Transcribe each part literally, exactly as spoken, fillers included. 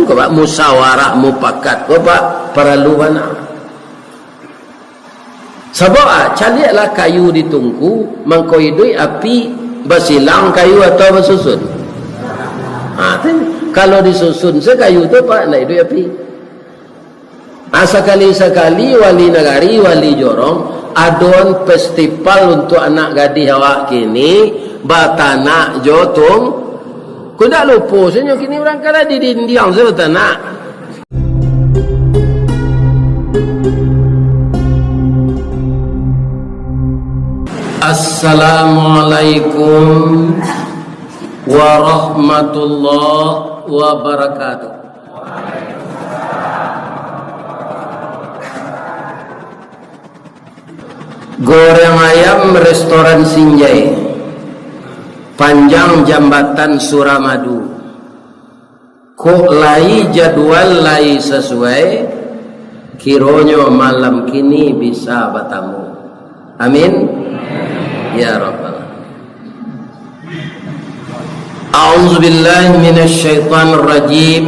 Ko, Pak, musyawarah mupakat ko, Pak, paralu bana. Sabab, ah, caliaklah kayu di tungku, mangko iduik api basilang kayu atau basusun. Ha, tu. Kalau disusun se kayu tu, Pak, ndak iduik api. Ah, sakali-sakali wali nagari, wali jorong, adoan festival untuak anak gadih awak kini, batanak jo tung-, ko ndak lupo se nyo kini urang ka lah di dindiang se batanak. Assalamualaikum warahmatullahi wabarakatuh. Goreng ayam restoran Sinjai, panjang jambatan Suramadu. Kok lai jadwal lai sasuai, kironyo malam kini bisa batamu. Amin. Ya Rabbal. A'udzubillahi minasyaitonirrajim.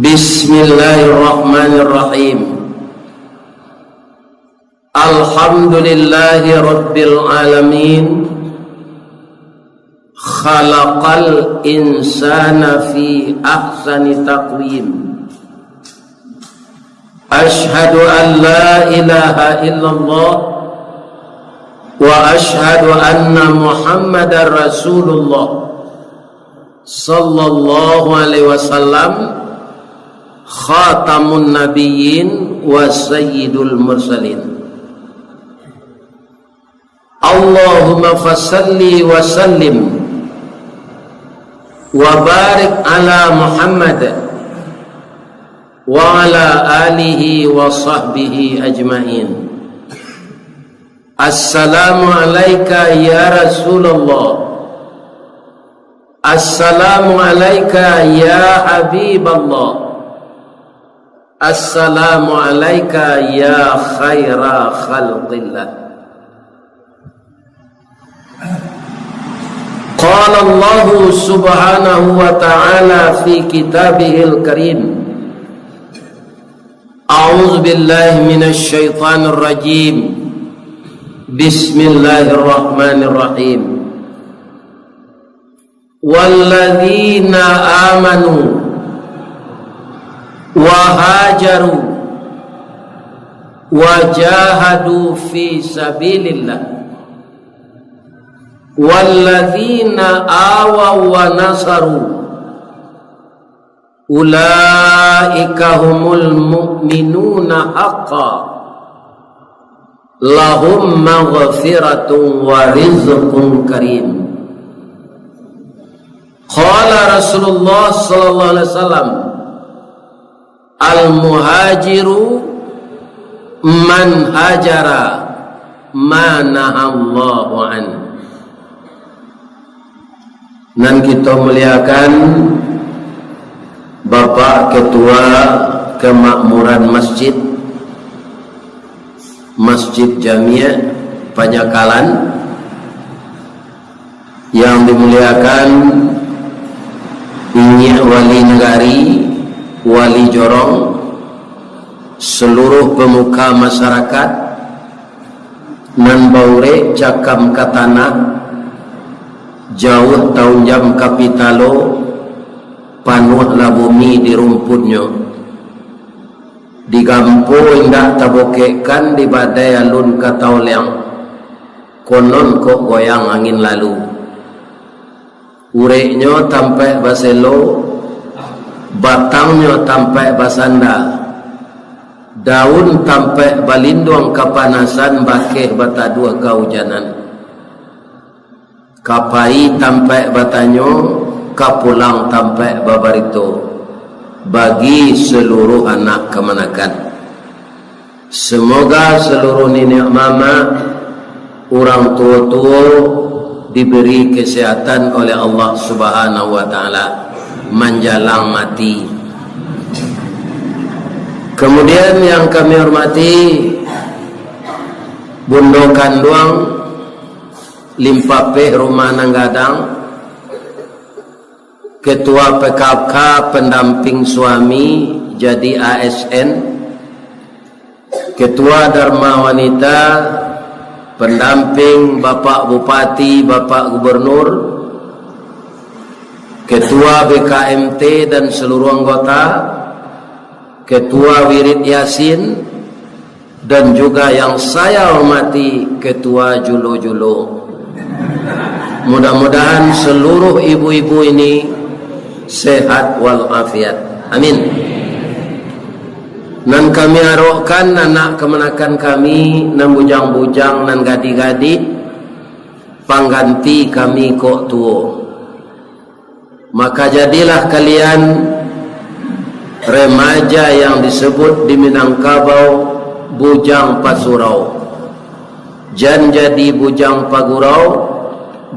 Bismillahirrahmanirrahim. Alhamdulillahi rabbil alamin. Khalaqal insana fi ahsani taqwim. Asyhadu an la ilaha illallah wa asyhadu anna Muhammadar Rasulullah sallallahu alaihi wasallam, khatamun nabiyyin wa sayyidul mursalin. Allahumma fasalli wa sallim wa barik ala Muhammad wa ala alihi wa sahbihi ajmain. Assalamu alaika ya Rasulullah. Assalamu alaika ya Habiballah. Assalamu alaika ya khaira khalqillah. Qala Allahu subhanahu wa ta'ala fi kitabihil karim. A'udzu billahi minasy syaithanir rajim. Bismillahirrahmanirrahim. Walladzina amanu wa hajaru wa jahadu fi sabilillah, walladzina awaw wa nasaru, ulaika humul mu'minuna haqqan, lahum maghfiratun wa rizqun karim. Qala Rasulullah sallallahu alaihi wasallam, al-muhajiru man hajara ma nahallahu anhu. Nan kito muliakan Bapak Ketua Kemakmuran Masjid, Masjid Jami' Panyakalan, yang dimuliakan Inyiak Wali Nagari, Wali Jorong, seluruh pemuka masyarakat, nan baurek cakam ka tanah, jauah taunjam ka pitalo, panuahlah bumi di rumpunnyo. Di gampo indak tabokekkan, di badai alun ka taoleang. Konon kok goyang angin lalu. Ureknyo tampaik baselo, batangnyo tampaik basanda, daun tampaik balinduang kapanasan, bakeh bataduah kaujanan. Ka pai tampaik batanyo, ka pulang tampaik babarito, bagi saluruah anak kamanakan. Semoga saluruah niniak mamak, urang tuo-tuo diberi kesehatan oleh Allah Subhanahu wa Ta'ala manjalang mati. Kemudian yang kami hormati Bundo Kanduang, Limpapeh Rumah Nan Gadang, Ketua P K K pendamping suami jadi A S N, Ketua Dharma Wanita pendamping Bapak Bupati, Bapak Gubernur, Ketua B K M T dan seluruh anggota, Ketua Wirid Yasin, dan juga yang saya hormati Ketua Julo-Julo. Mudah-mudahan seluruh ibu-ibu ini sehat walafiat. Amin. Nan kami arokkan anak kamanakan kami, nan bujang-bujang, nan gadih-gadih, pangganti kami kok tuo. Maka jadilah kalian remaja yang disebut di Minangkabau bujang pasurau. Jan jadi bujang pagurau,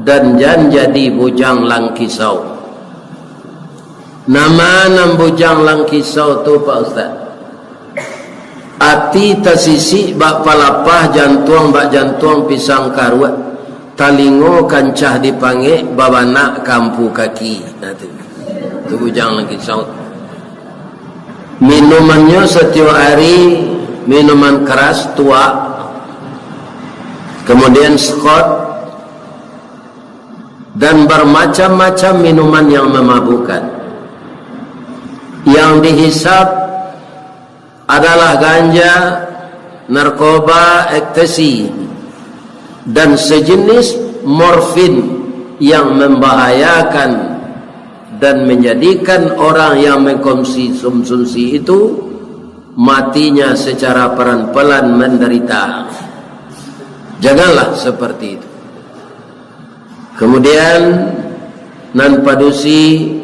dan jan jadi bujang langkisau. Nama nan bujang langkisau tu, Pak Ustaz? Ati tasisik bak palapah, jantuang bak jantuang pisang karuak, talingo kancah dipangek, babanak kampu kaki. Nah, tu. Tu bujang langkisau. Minumannyo satiok ari minuman keras, tuak, kemudian skot, dan bermacam-macam minuman yang memabukkan. Yang dihisap adalah ganja, narkoba, ekstasi, dan sejenis morfin yang membahayakan dan menjadikan orang yang mengkonsumsi itu matinya secara pelan-pelan menderita. Janganlah seperti itu. Kemudian, nan padusi,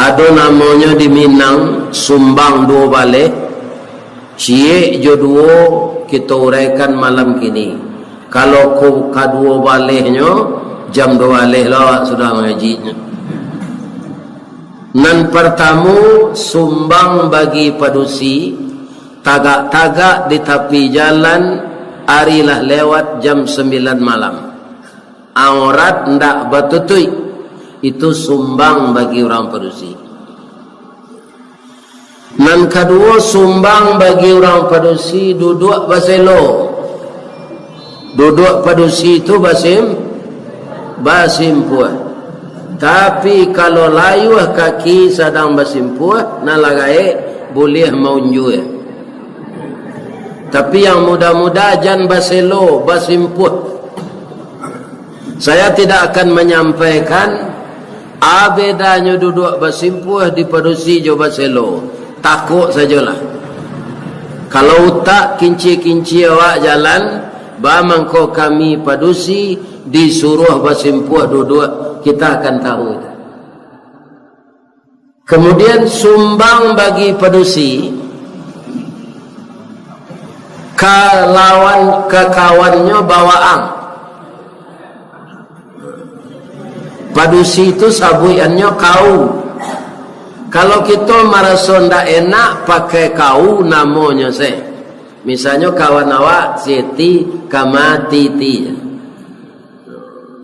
ado namonyo di Minang, sumbang duo baleh, ciek jo duo kito uraikan malam kini. Kalau ko-, kaduo balehnyo, jam duo baleh lo awak sudah mangajinyo. Nan partamo, sumbang bagi padusi, tagak-tagak di tapi jalan, ari lah lewat jam sambilan malam. Aurat ndak batutuik, itu sumbang bagi urang padusi. Nan kaduo, sumbang bagi urang padusi, duduak baselo. Duduak padusi tu basim-, basimpuah. Tapi, kalau layuah kaki sadang basimpuah, nan lah gaek, buliah maunjua. Tapi, yang muda-muda, jan baselo, basimpuah. Saya tidak akan menyampaikan a bedanyo duduak basimpuah di padusi jo baselo. Takok sajolah. Kalau utak kinci-kinci awak jalan, ba mangko kami padusi disuruah basimpuah duduak, kita akan tahu. Kemudian sumbang bagi padusi, ka lawan, ka kawannyo bawaang. Padusi tu sabuikannyo kau. Kalau kito maraso ndak enak, pakai kau namonyo se. Misalnyo kawan awak, Siti, Kama, Titi.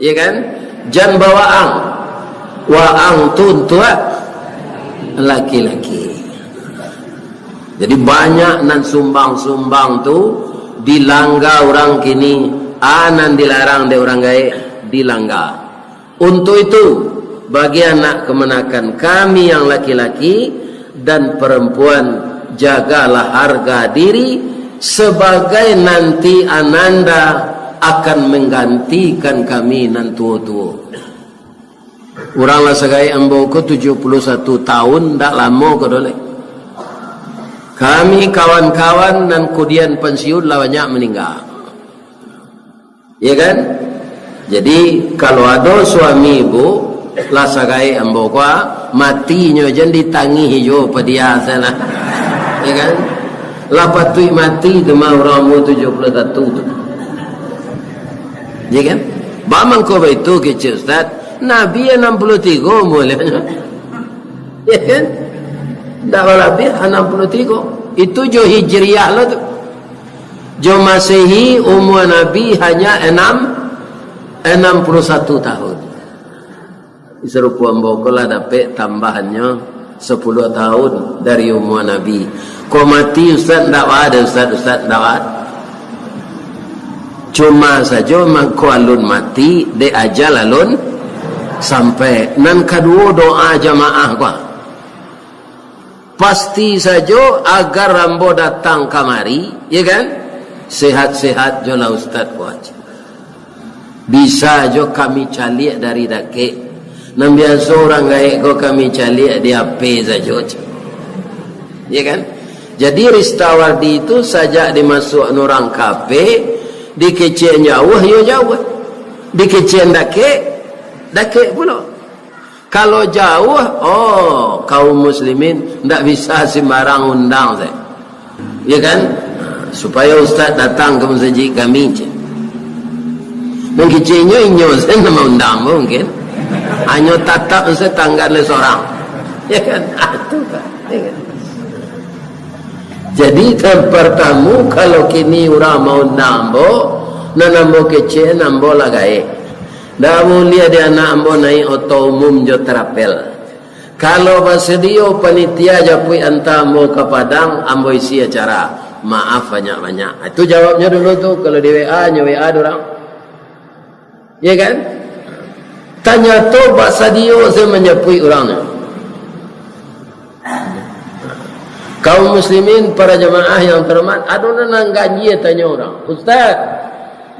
Iya kan? Jan bawaang. Waang tu untuak laki-laki. Jadi, banyak nan sumbang-sumbang tu dilangga urang kini, a nan dilarang dek urang gaek, dilangga. Untuk itu, bagi anak kamanakan kami yang laki-laki dan perempuan, jagalah harga diri, sebagai nanti ananda akan menggantikan kami nan tuo-tuo. Urang lah sagaek ambo ko tujuah puluah satu tahun, ndak lamo ko doh lai. Kami kawan-kawan nan kudian pensiun lah banyak maningga. Ya kan? Jadi, kalau ado suami ibu, lah sagaek ambo ko, ah, matinyo jan ditangih jo padia salah. Ya kan? Lah patuik mati tu mah urang umur tujuah puluah satu tu. Ya kan? Ba mangko baitu kecek Ustaz, Nabi anam puluah tigo umurnyo. Ya kan? Ndak balabiah anam puluah tigo. Itu jo Hijriah lo tu. Jo Masehi, umur Nabi hanya enam, enam puluah satu tahun. Sarupo ambo ko lah dapek tambahannyo sapuluah tahun dari umua Nabi. Ko mati, Ustaz, ndak ba-, dek Ustaz, Ustaz, ndak ba-. Cuma sajo mangko alun mati, dek ajal alun sampai. Nan kaduo, doa jamaah ko. Pasti sajo agar ambo datang kamari, ya kan? Sehat-sehat jo lah Ustaz ko. Bisa jo kami caliak dari dakek. Nan biaso urang gaek ko kami caliak di H P sajo. Ya kan? Jadi Ristawardi tu sajak dimasuak urang ka H P, dikecekan jauah, yo jauah. Dikecekan dakek, dakek pulo. Kalau jauah, oh, kaum muslimin ndak bisa simbarang undang se. Ya kan? Supayo ustaz datang ka masajik kami, cek. Nan keceknyo inyo se nan maundang mungkin. Hanyo tatap se tanggal le sorang. Ya kan? Ah, tu kan. Ya kan? Jadi, nan partamo, kalau kini urang maundang ambo, nan ambo kecek, nan ambo lah gaek. Ndak buliah di anak ambo naik oto umum jo trapel. Kalau basadio panitia japuik anta ambo ka Padang, ambo isi acara. Maaf banyak-banyak. Itu jawabnyo dulu tu, kalau di W A, nyo W A dorang. Ya kan? Tanyato basadio se manjapuik urang tu. Kaum muslimin, para jamaah yang terhormat, ado nan ganjia tanyo urang, "Ustaz,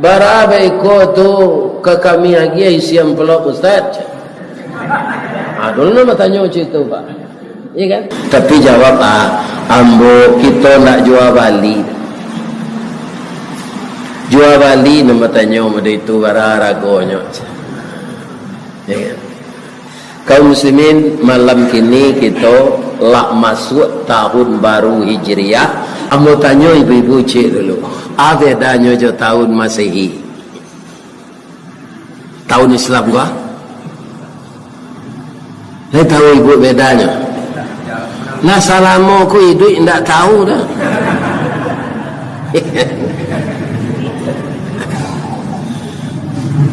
bara baiko tu ka kami agiah isi amplop, Ustaz?" Ado nan batanyo cak itu, Pak. Iya kan? Tapi jawab, ah, ambo, kito ndak jua bali. Jua bali nan batanyo model itu, bara haragonyo. Ya kan? Kaum muslimin, malam kini kito lah masuak tahun baru Hijriah. Ambo tanyo ibu-ibu ciek dulu, a bedanyo jo tahun Masehi? Tahun Islam ko, a? Lai tahu ibu bedanyo? Lah salamo ko iduik indak tahu doh.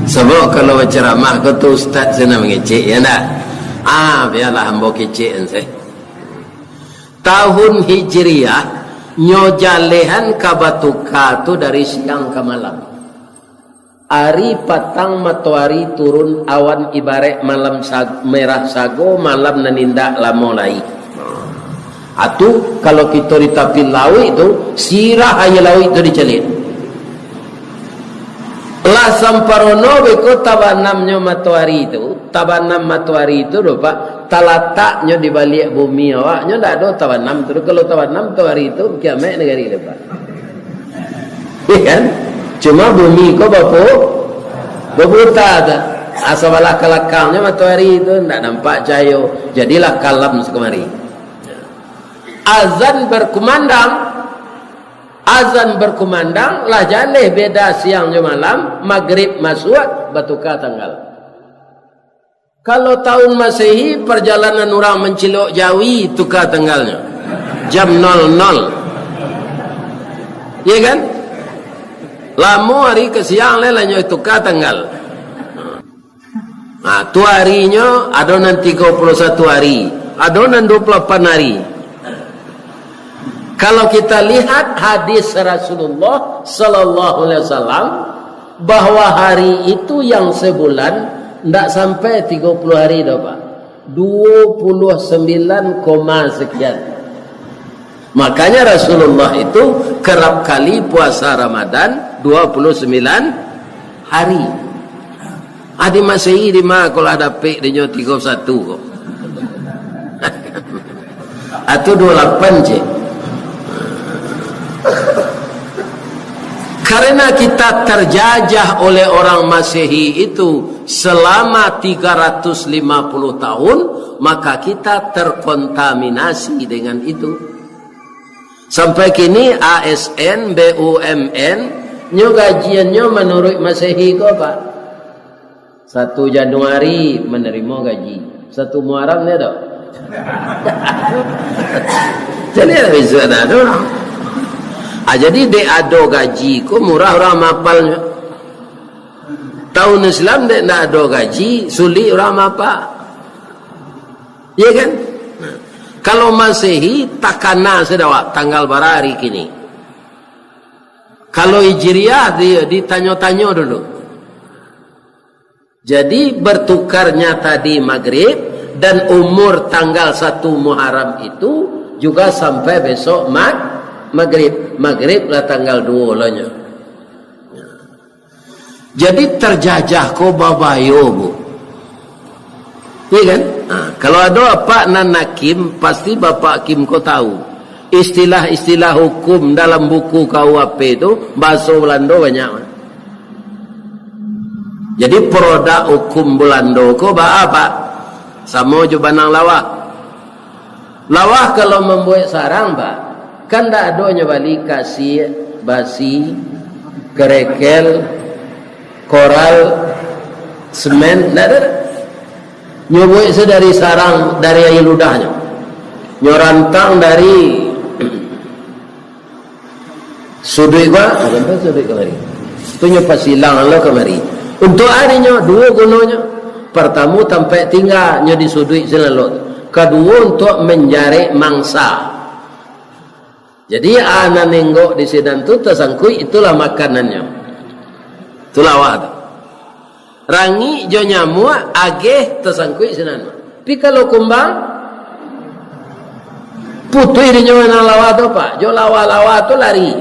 Sabab kalau bacaramah ko tu ustaz se nan mangecek, ya ndak? Ah, bialah ambo kecek se. Tahun Hijriah, nyo jalehan ka batuka tu dari siang ka malam. Ari patang matoari turun, awan ibaraik malam sag-, merah sago, malam nan indak lamo lai. Atu, kalau kito di tapi lauik tu, sirah aia lauik tu dicaliak. Lah samparono beko tabanamnyo matoari tu, tabanam matoari tu doh, Pak, talataknyo di baliak bumi awak, nyo ndak ado tabanam tu. Kalau tabanam matoari tu, kiamaik nagari tu, Pak. Iya kan? Cuma bumi ko bapu-, baputa tu. Asa balah ka lakangnyo matoari tu, ndak nampak cahayo. Jadilah kalam sakamari. Azan berkumandang, azan berkumandang, lah jaleh beda siang jo malam, magrib masuak, batuka tanggal. Kalau tahun Masehi, parjalanan urang mancilok jawi, tuka tanggalnyo. Jam nol nol. Iya kan? Lamo ari ka siang, lai lah nyo tuka tanggal. Nah, tu arinyo, ado nan tigo puluah satu ari, ado nan duo puluah lapan ari. Kalau kita lihat hadis Rasulullah sallallahu alaihi wasallam, bahwa hari itu yang sebulan ndak sampai tigo puluh hari doh, Pak. Duo puluah sambilan koma sekian. Makanya Rasulullah itu kerap kali puasa Ramadan dua puluh sembilan hari. Adi Masehi di ma ko lah dapek dinyo tigo satu ko. Atau dua lapan je. Karena kita terjajah oleh orang Masehi itu selama tiga ratus lima puluh tahun, maka kita terkontaminasi dengan itu. Sampai kini A S N, B U M N, nyo gajiannyo manuruik Masehi ko, Pak. Satu Januari manarimo gaji. Satu Muharram ndak ado. Jadi, lah bisuak ndak ado urang. Ah, jadi, dek ado gaji ko murah urang maapalnyo. Tahun Islam dek ndak ado gaji, sulik urang maapa. Iya kan? Nah, kalau Masehi takana sudah, wak, tanggal bara hari kini. Kalau Hijriah, di-, ditanyo-tanyo dulu. Jadi, bertukarnya tadi Maghrib dan umur tanggal satu Muharram itu juga sampai besok mag-, Maghrib. Maghrib lah tanggal dua lah nyo. Jadi, terjajah ko babayo, Bu. Iya kan? Nah, kalau ado apak nan hakim, pasti Bapak Hakim ko tahu. Istilah-istilah hukum dalam buku K U H P tu, bahaso Belando banyak. Jadi, produk hukum Belando ko baa, Pak? Samo jo banang lawah. Lawah kalau mambuek sarang, Pak, kan ndak ado nyo bali kasiak, basi, kerekel, koral, semen, ndak ado. Nyo buek se dari sarang, dari aia ludahnyo. Nyo rantang dari suduik ko, ah, sampai suduik kamari. Tu nyo pasilang lo kamari. Untuak a dinyo, duo gunonyo. Partamo, tampek tingga nyo di suduik sinan lo. Kaduo, untuak manjarek mangsa. Jadi, a nan enggok di sinan tu tasangkuik, itulah makanannyo. Itulah awak tu. Rangik jo nyamuak ageh tasangkuik sinan. Tapi kalau kumbang, putuih dinyo nan lawah tu, Pak. Jo lawah-lawah tu lari.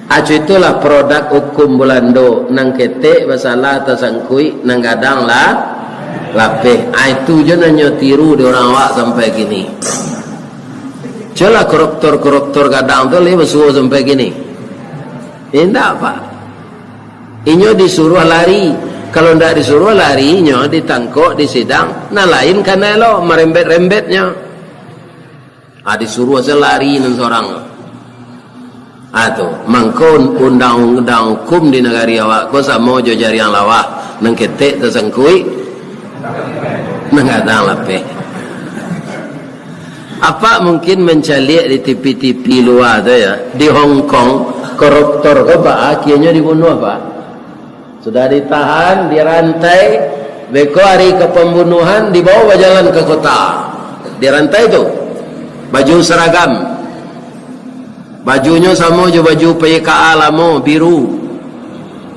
Acu, itulah produk hukum Bulando, nan ketek basalah tasangkuik, nan gadang lah lapeh. Ah, itu jo nan nyo tiru di urang awak sampai kini. Cubolah koruptor-koruptor gadang tu lai basuo sampai kini. Indak, Pak. Inyo disuruah lari. Kalau ndak disuruah lari, inyo ditangkok, disidang, nan lain kanai lo marembet-rembetnyo. Ah, disuruah se lari nan sorang. Ah, tu. Mangko undang-undang hukum di nagari awak ko samo jo jariang lawah, nan ketek tasangkuik, nan gadang lapeh. Apak mungkin mancaliak di T V-T V lua tu, ya, di Hong Kong, koruptor ko baa akhianyo dibunuah, Pak? Sudah ditahan, dirantai, beko hari ka pambunuahan, dibawo bajalan ka kota. Dirantai tu, baju saragam. Bajunyo samo jo baju P Y K A lamo, biru.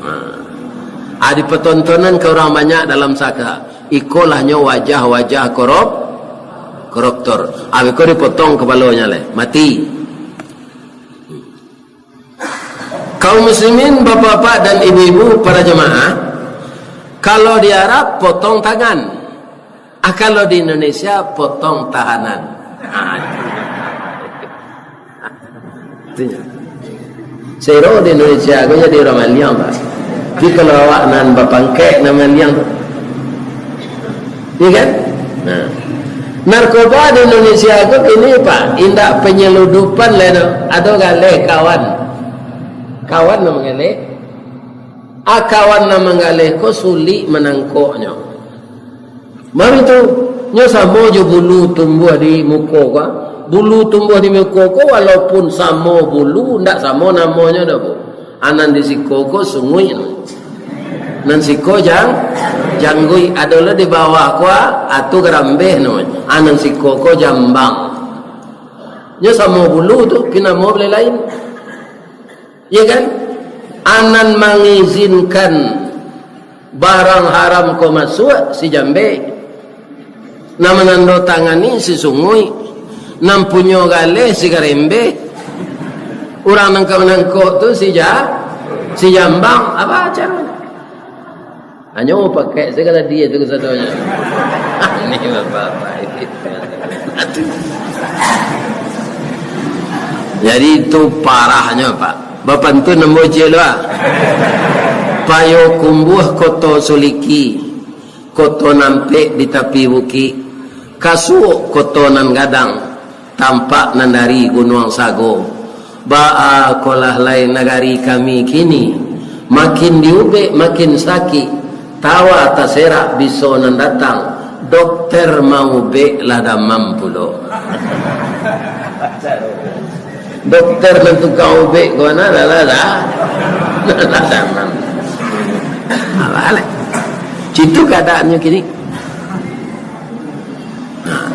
Ha. Ah, dipatontonan ka urang banyak dalam saka. Ikolah nyo wajah-wajah korup-, koruptor. Ah, beko dipotong kapalonyo lai, mati. Kaum muslimin, bapak-bapak dan ibu-ibu para jamaah, kalau di Arab potong tangan, ah, kalau di Indonesia potong tahanan. Ah, itu nyo. Sero di Indonesia ko jadi urang maliang, Pak. Tapi kalau awak nan bapangkek, nan maliang tu. Iya kan? Nah. Narkoba di Indonesia ko kini, Pak, indak panyaludupan lai doh. Ado galeh kawan. Kawan nan manggaleh. A, kawan nan manggaleh ko sulik manangkoknyo. Mari tu, nyo samo jo bulu tumbuah di muko ko, ah. Bulu tumbuah di muko ko, walaupun samo bulu, ndak samo namonyo doh, Bu. A, nan di siko ko sunguik, nan siko jang-, jangguik, ado lo di bawah ko, ah, atu garambeh namonyo. A, nan siko ko jambang. Nyo samo bulu tu, pi namo lai lain. Iya kan? A, nan mangizinkan barang haram ko masuak, si jambek. Nan manandatangani, si sunguik. Nan punyo galeh, si garembeh. Urang nan ka manangkok tu, si ja-, si jambang. Apo caronyo? Hanyo pakek sagalo dia tu kasadonyo. Ini bapak-bapak ini. Jadi itu parahnyo, Pak. Bapantun ambo ciek lu, ah. Payokumbuah Koto Suliki, koto nampek di tapi bukik, kasuok koto nan gadang, tampak nan dari Gunuang Sago. Baa kolah lai nagari kami kini, makin diubek makin sakik, tawa taserak biso nan datang, dokter maubek lah damam pulo. Dokter nan tukang ubek ko nah, lah, lah, lah. Lah damam. Alah, lah. Citu kaadaannyo kini.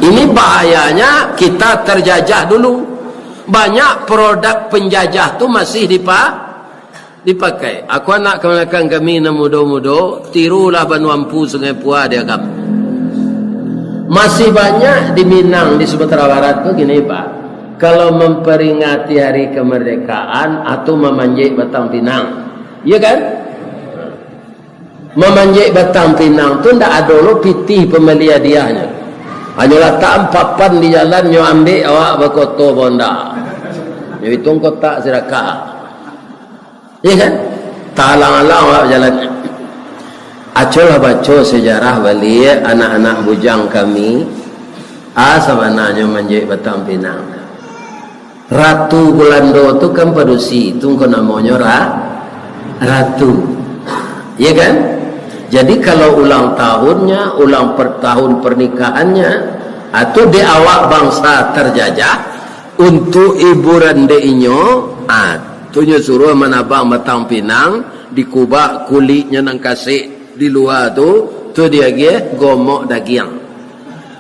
Ini bahayanya kita terjajah dulu. Banyak produk penjajah tu masih dipa-, dipakai. Aku anak kamanakan kami nan mudo-mudo, tirulah Banua Empu Sungai Pua di Agam. Masih banyak di Minang, di Sumatera Barat tu gini, Pak. Kalau memperingati hari kemerdekaan, atau mamanjek batang pinang. Iya kan? Mamanjek batang pinang tu ndak ado lo pitih pambali hadiahnyo. Hanyo latakan papan di jalan, nyo ambek awak bakoto bonda. Nyo ituang kotak sirakah. Iya kan? Tahalang-alang awak bajalan. Acolah baco sejarah baliak anak-anak bujang kami, a sabananyo manjek batang pinang. Ratu Belando tu kan padusi, tu ko namonyo ra-, ratu. Ya kan? Jadi kalau ulang tahunnya, ulang per-, tahun pernikahannya, atau dek awak bangsa terjajah, untuk hiburan dek inyo, ah, tu nyo suruah manabang batang pinang, dikubak kuliknyo nan kasek di lua tu, tu diagiah gomok dagiang.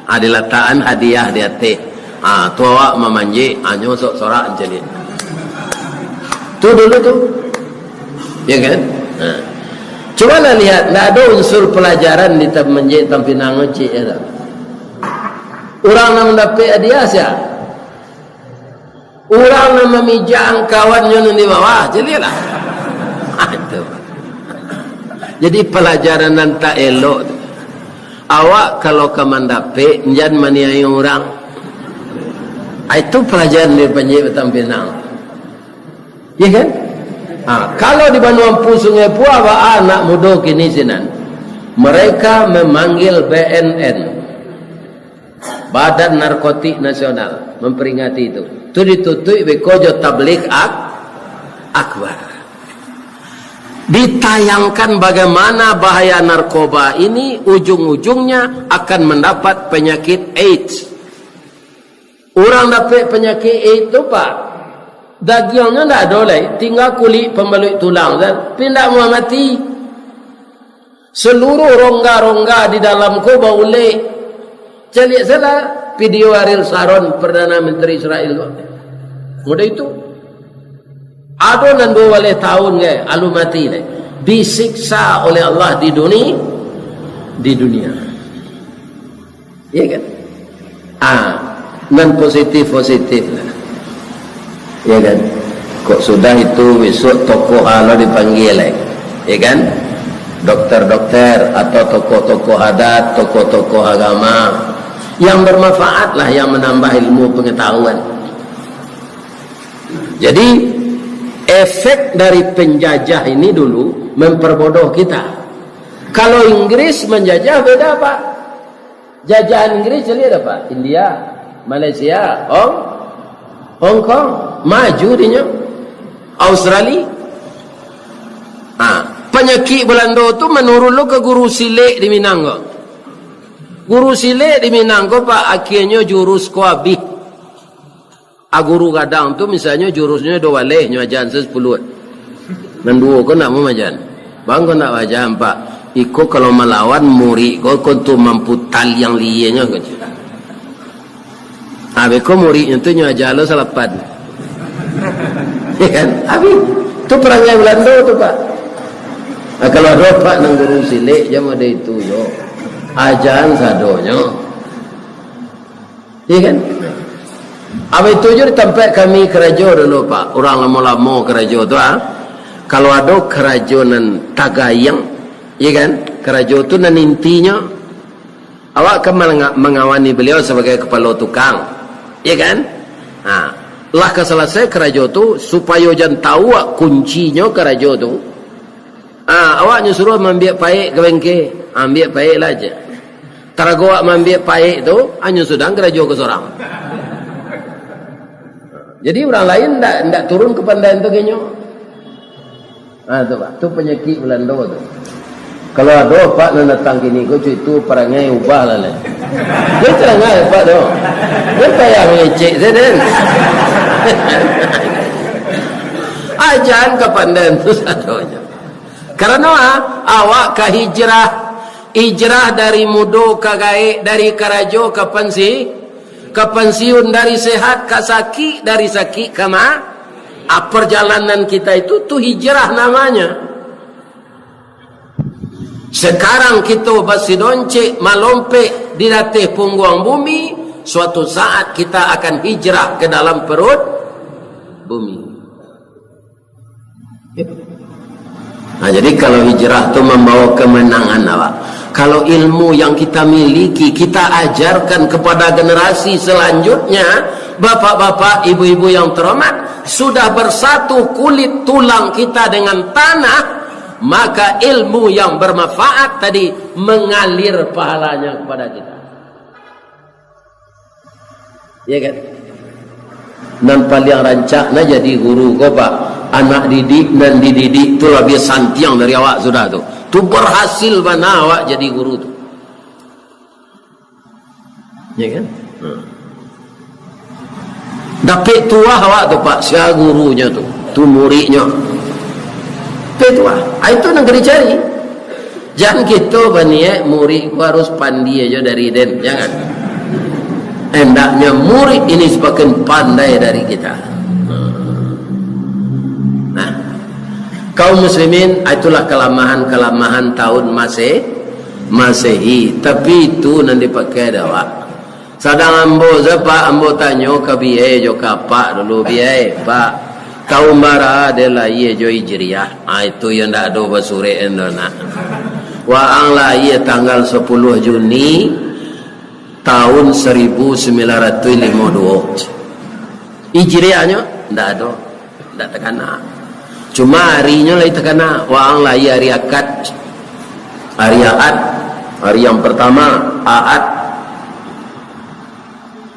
Ah, dilatakan hadiah di ateh. Ah, tu awak mamanjek, ah, nyo sok-sorak mancaliak. Tu dulu tu. Ya kan? Ha. Cubalah lihat, ndak ado unsur pelajaran di tam-, manjek batang pinang cik, ya tak? Urang nan mandapek hadiah sia? Urang nan mamijak angkawannyo nan di bawah, caliaklah. Itu. Jadi palajaran nan tak elok tu. Awak kalau ka mandapek, jan maniayo urang. Ah, itu palajaran dari panjek batang pinang. Ya kan? Ah, kalau di Banua Empu Sungai Pua, ba anak mudo kini sinan. Mereka memanggil B N N. Badan Narkotik Nasional memperingati itu. Tu ditutuik beko jo tabligh ak-, akbar. Ditayangkan bagaimana bahaya narkoba ini ujung-ujungnya akan mendapat penyakit AIDS. Urang dapek penyakit AIDS tu, Pak, dagiangnyo ndak ado lai, tingga kulik pambaluik tulang, kan? Tapi ndak muah mati. Seluruh rongga-rongga di dalam ko baulek. Caliak salah video Ariel Sharon, Perdana Menteri Israel tu. Mudah itu. Ado nan dua baleh tahun, kan, alun mati, kan. Disiksa oleh Allah di duni-, di dunia. Iya kan? Ah, nan positif-positif lah. Iya kan? Kok sudah itu, besok tokoh alo dipanggil, eh. Iya kan? Dokter-dokter atau tokoh-tokoh adat, tokoh-tokoh agama yang bermanfaat lah, yang menambah ilmu pengetahuan. Jadi, efek dari penjajah ini dulu memperbodoh kita. Kalau Inggris menjajah, beda, Pak. Jajahan Inggris caliak dah, Pak. India, Malaysia, Hong, Hong Kong, maju dinyo. Australia. Ha, panyakik Belando tu manurun lo ka guru silek di Minang ko. Guru silek di Minang ko, Pak, akhianyo jurus ko abih. A guru gadang tu, misalnyo, jurusnyo duo baleh, nyo ajan se sapuluah. Nan duo ko ndak mamajan. Bang, ko ndak bajan, Pak. Iko kalau malawan murid ko, ko tu mampu taliang lienyo ko. Abih ko muridnyo tu nyo aja lo salapan. Ya kan? Abih. Tu parangai Belando tu, Pak. Nah, kalau ado, Pak, nan guru silek, jan model itu yo. Ajan sadonyo. Iya kan? Abih tu jo di tampek kami karajo dulu, Pak. Urang lamo-lamo karajo tu, ah. Kalau ado karajo nan tagayang, iya kan? Karajo tu nan intinyo, awak kan manga-, mangawani baliau sabagai kapalo tukang. Iya kan? Ha. Lah ka salasai karajo tu, supayo jan tau awak kuncinyo karajo tu. Ah, awak nyo suruah maambiak paek ka bengke. Ambiak paek lah, cek. Tarago awak maambiak paek tu, anyo sudah karajo ka sorang. Jadi, urang lain ndak, ndak turun kapandaian tu ka inyo. Ah, tu, Pak. Tu panyakik Belando tu. Kalau ado, Pak, nan datang kini ko, cuy, tu parangai ubah lah, lai. Dia tarangai, Pak, tu. Dia payah mangecek sajo, den. Ajan kapandaian tu sadonyo. Karano, ah, awak ka hijrah. Hijrah dari mudo ka gaek, dari karajo ka pansi-, ka pansiun, dari sehat ka sakik, dari sakik ka ma-, ah, perjalanan kita itu, tu hijrah namanya. Sekarang kita basidoncek malompek di ateh pungguang bumi, suatu saat kita akan hijrah ke dalam perut bumi. Nah, jadi kalau hijrah tu membawa kemenangan, awak. Kalau ilmu yang kita miliki, kita ajarkan kepada generasi selanjutnya, bapak-bapak, ibu-ibu yang terhormat, sudah bersatu kulit tulang kita dengan tanah, maka ilmu yang bermanfaat tadi mengalir pahalanya kepada kita. Ya kan? Nan paliang rancak nah jadi guru ko, Pak. Anak didik nan dididik tu labiah santiang dari awak sudah tu. Tu berhasil bana awak jadi guru tu. Ya kan? Hmm. Dapek tuah awak tu, Pak, sia gurunyo tu. Tu muridnyo. Dapek tuah. Ah, itu nan ka dicari. Jan kito baniaik murid ko harus pandai ajo dari den, jangan. Hendaknya murid ini semakin pandai dari kita. Nah, kaum muslimin, itulah kelemahan-kelemahan tahun Maseh-, Masehi. Tapi itu nan dipakai dek awak. Sadang ambo se, Pak, ambo tanyo ka biai jo ka apak dulu, "Biai, Pak, tahun bara den lahia jo Hijriah?" Ah, itu yo ndak ado basurek endo nak. Waang lahia tanggal sapuluah Juni tahun saribu sambilan ratuih limo duo. Hijriahnyo ndak ado. Ndak takana. Cuma arinyo lai takana. Waang lahia ari Akad. Ari Ahad. Ari yang pertama, Ahad.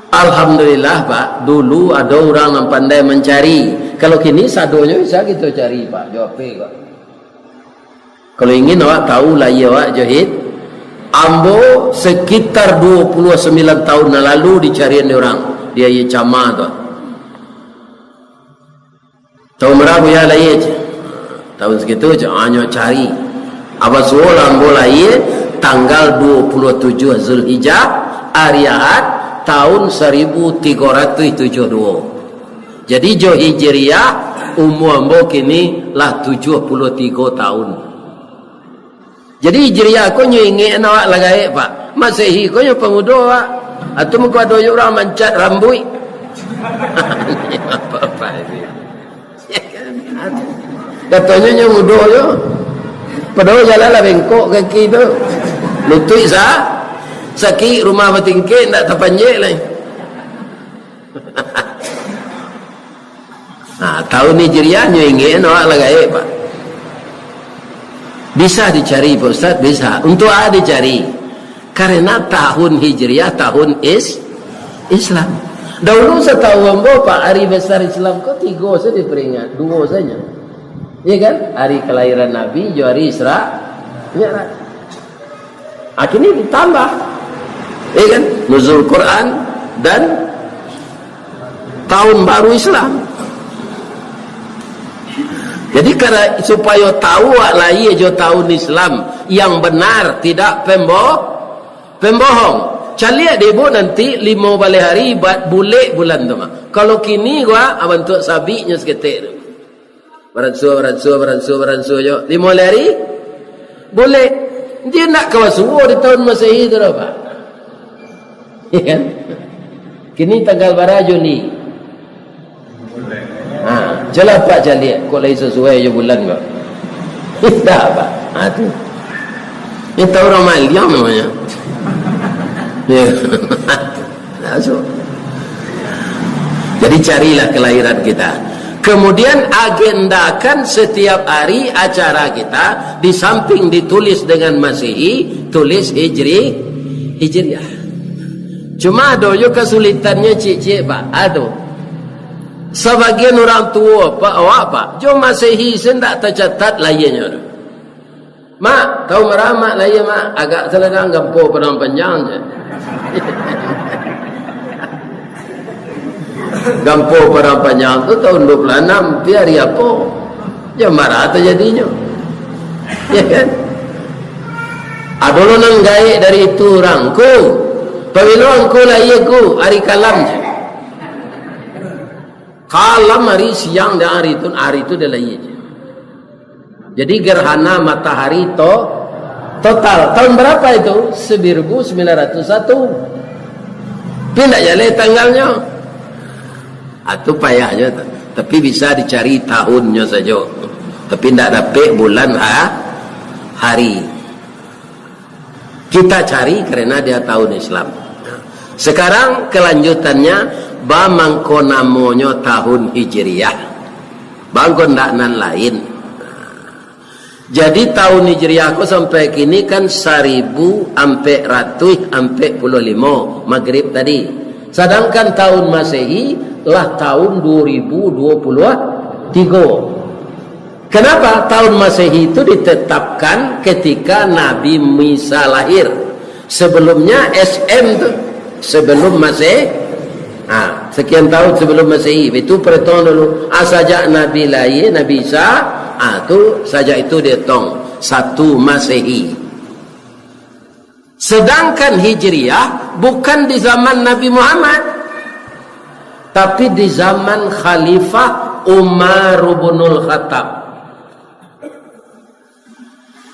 Alhamdulillah, Pak. Dulu ado urang nan pandai mancari. Kalau kini sadonyo bisa kito cari, Pak. Jo H P, Pak. Kalau ingin awak tahu lahia awak, Johid, ambo sekitar dua puluh sembilan tahun nan lalu dicarian dek urang. Di Aia Cama tu. Tahun bara Buya lahia, ceh? Tahun sakitu, ceh, hanyo cari. Abah suo lah ambo lahia tanggal dua puluh tujuh Zulhijjah, ari Ahad, tahun saribu tigo ratuih tujuah duo. Jadi, jo Hijriah, umua ambo kini lah tujuah puluah tigo tahun. Jadi, Hijriah ko nyo ingek awak lah gaek, Pak. Masehi ko nyo pamudo, Pak. Atau mangko ado jo urang mancat rambuik. Apa-apa ini. Katonyo nyo mudo jo. Padahal jalan lah bengkok kaki tu. Lutuik sa-, sakik, rumah batingkek, ndak tapanjek lai. Nah, tahun Hijriah nyo ingek awak lah gaek, Pak. Bisa dicari, Pak Ustaz? Bisa. Untuk apa dicari? Karena tahun Hijriah, tahun Is-, Islam. Dahulu satahu ambo, Pak, hari besar Islam ko tigo saja diperingat, duo saja. Iya kan? Hari kelahiran Nabi, jo hari Isra Mi'raj. Akhirnya ditambah. Iya kan? Nuzul Quran dan tahun baru Islam. Jadi, karena supaya tahu awak lahia jo tahun Islam yang benar, tidak pembo-, pembohong. Caliak dek ibu nanti limo baleh hari bat bulek bulan tu mah. Kalau kini gua, ah, bantuak sabiknyo saketek tu. Baransua, baransua, baransua, baransua jo. Limo baleh hari, bulek. Dia nak kawa suo di tahun Masehi tu lah, Pak. Ya kan? Kini tanggal bara Juli? Ha, jelas Pak caliak, kok lai sasuai jo bulan ko. Indak, Pak. Ha, tu. Ni tahu urang maliang namanya. Ya. Masuk. Jadi carilah kelahiran kita. Kemudian agendakan setiap hari acara kita, di samping ditulis dengan Masehi, tulis Hijri, Hijriah. Cuma ado jo kasulitannyo ciek-ciek, Pak. Ado. Sabagian urang tuo, Pak, awak, Pak, jo Masehi se ndak tacatat lahianyo tu. "Mak, tahun bara Mak lahia, Mak?" "Agak saladang, Gampo Padang Panjang," je. Gampo Padang Panjang tu tahun dua puluh anam, pi hari apo? Jam bara tajadinyo. Ya kan? Ado lo nan gaek dari itu urang, "Ku, pabilo angku lahia, Ku?" "Ari kalam," je. Kalam ari siang dan ari tu, ari tu dia lahia je. Jadi gerhana matahari to-, total. Tahun berapa itu? Seribu sembilan ratus satu. Tapi ndak jaleh tanggalnyo. Ah, tu payahnyo tu. Tapi bisa dicari tahunnyo sajo. Tapi ndak dapek bulan ha-, hari. Kita cari karena dia tahun Islam. Sekarang kelanjutannya, ba mangko namonyo tahun Hijriah. Ba mangko ndak nan lain. Jadi tahun Hijriah ko sampai kini kan saribu ampek ratuih ampek puluah limo, Magrib tadi. Sadangkan tahun Masehi lah tahun dua ribu dua puluh tiga. Kenapa tahun Masehi itu ditetapkan ketika Nabi Isa lahir? Sebelumnya S M tu, sebelum Maseh-, ha, sekian tahun sebelum Masehi. Itu perhitungan dulu. Ah, sajak Nabi lahir, Nabi Isa, ah, tu sajak itu dihitung satu Masehi. Sedangkan Hijriah bukan di zaman Nabi Muhammad, tapi di zaman Khalifah Umar bin Khattab.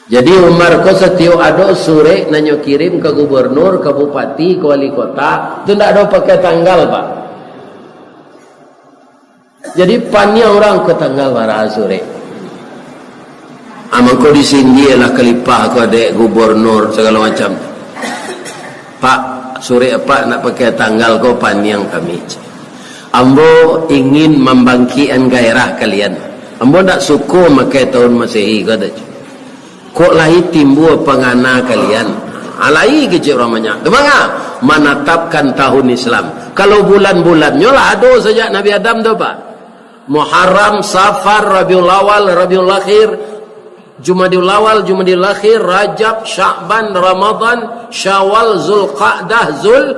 Jadi Umar ko satiok ado surek nan nyo kirim ka gubernur, ka bupati, ka wali kota, tu ndak ado pakai tanggal, Pak. Jadi paniang urang ko tanggal bara surek. Ah, mangko disindialah kalipah ko dek gubernur sagalo macam. "Pak, surek Apak ndak pakai tanggal ko paniang kami. Ambo ingin mambangkikkan gairah kalian. Ambo ndak suko makai tahun Masehi ko, dah. Kok lai timbua pangana kalian?" Alai kecek urang banyak. Tu manga? Manatapkan tahun Islam. Kalau bulan-bulannyo lah ado sajak Nabi Adam tu, Pak. Muharram, Safar, Rabiul Awal, Rabiul Akhir, Jumadil Awal, Jumadil Akhir, Rajab, Sya'ban, Ramadan, Syawal, Zulqa'dah, Zul-,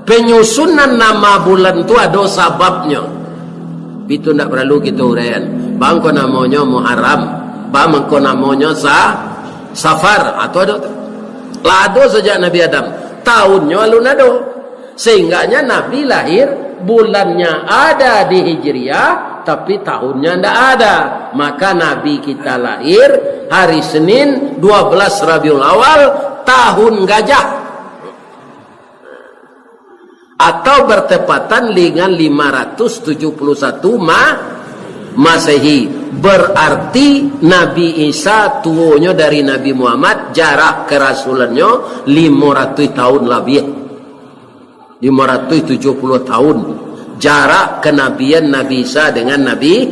penyusunan nama bulan tu ado sababnyo. Itu ndak paralu kito uraian. Bangko namonyo Muharram, bangko namonyo Sa-, Safar, atau ado tu. Lah ado sajak Nabi Adam. Tahunnyo alun ado. Sehingganya Nabi lahir, bulannya ada di Hijriah, tapi tahunnya ndak ada. Maka Nabi kita lahir hari Senin, dua belas Rabiul Awal, tahun gajah. Atau bertepatan dengan lima ratus tujuh puluh satu Ma-, Masehi. Berarti Nabi Isa tuonyo dari Nabi Muhammad, jarak kerasulannyo lima ratus tahun labiah. Lima ratus tujuh puluh tahun jarak kenabian Nabi Isa dengan Nabi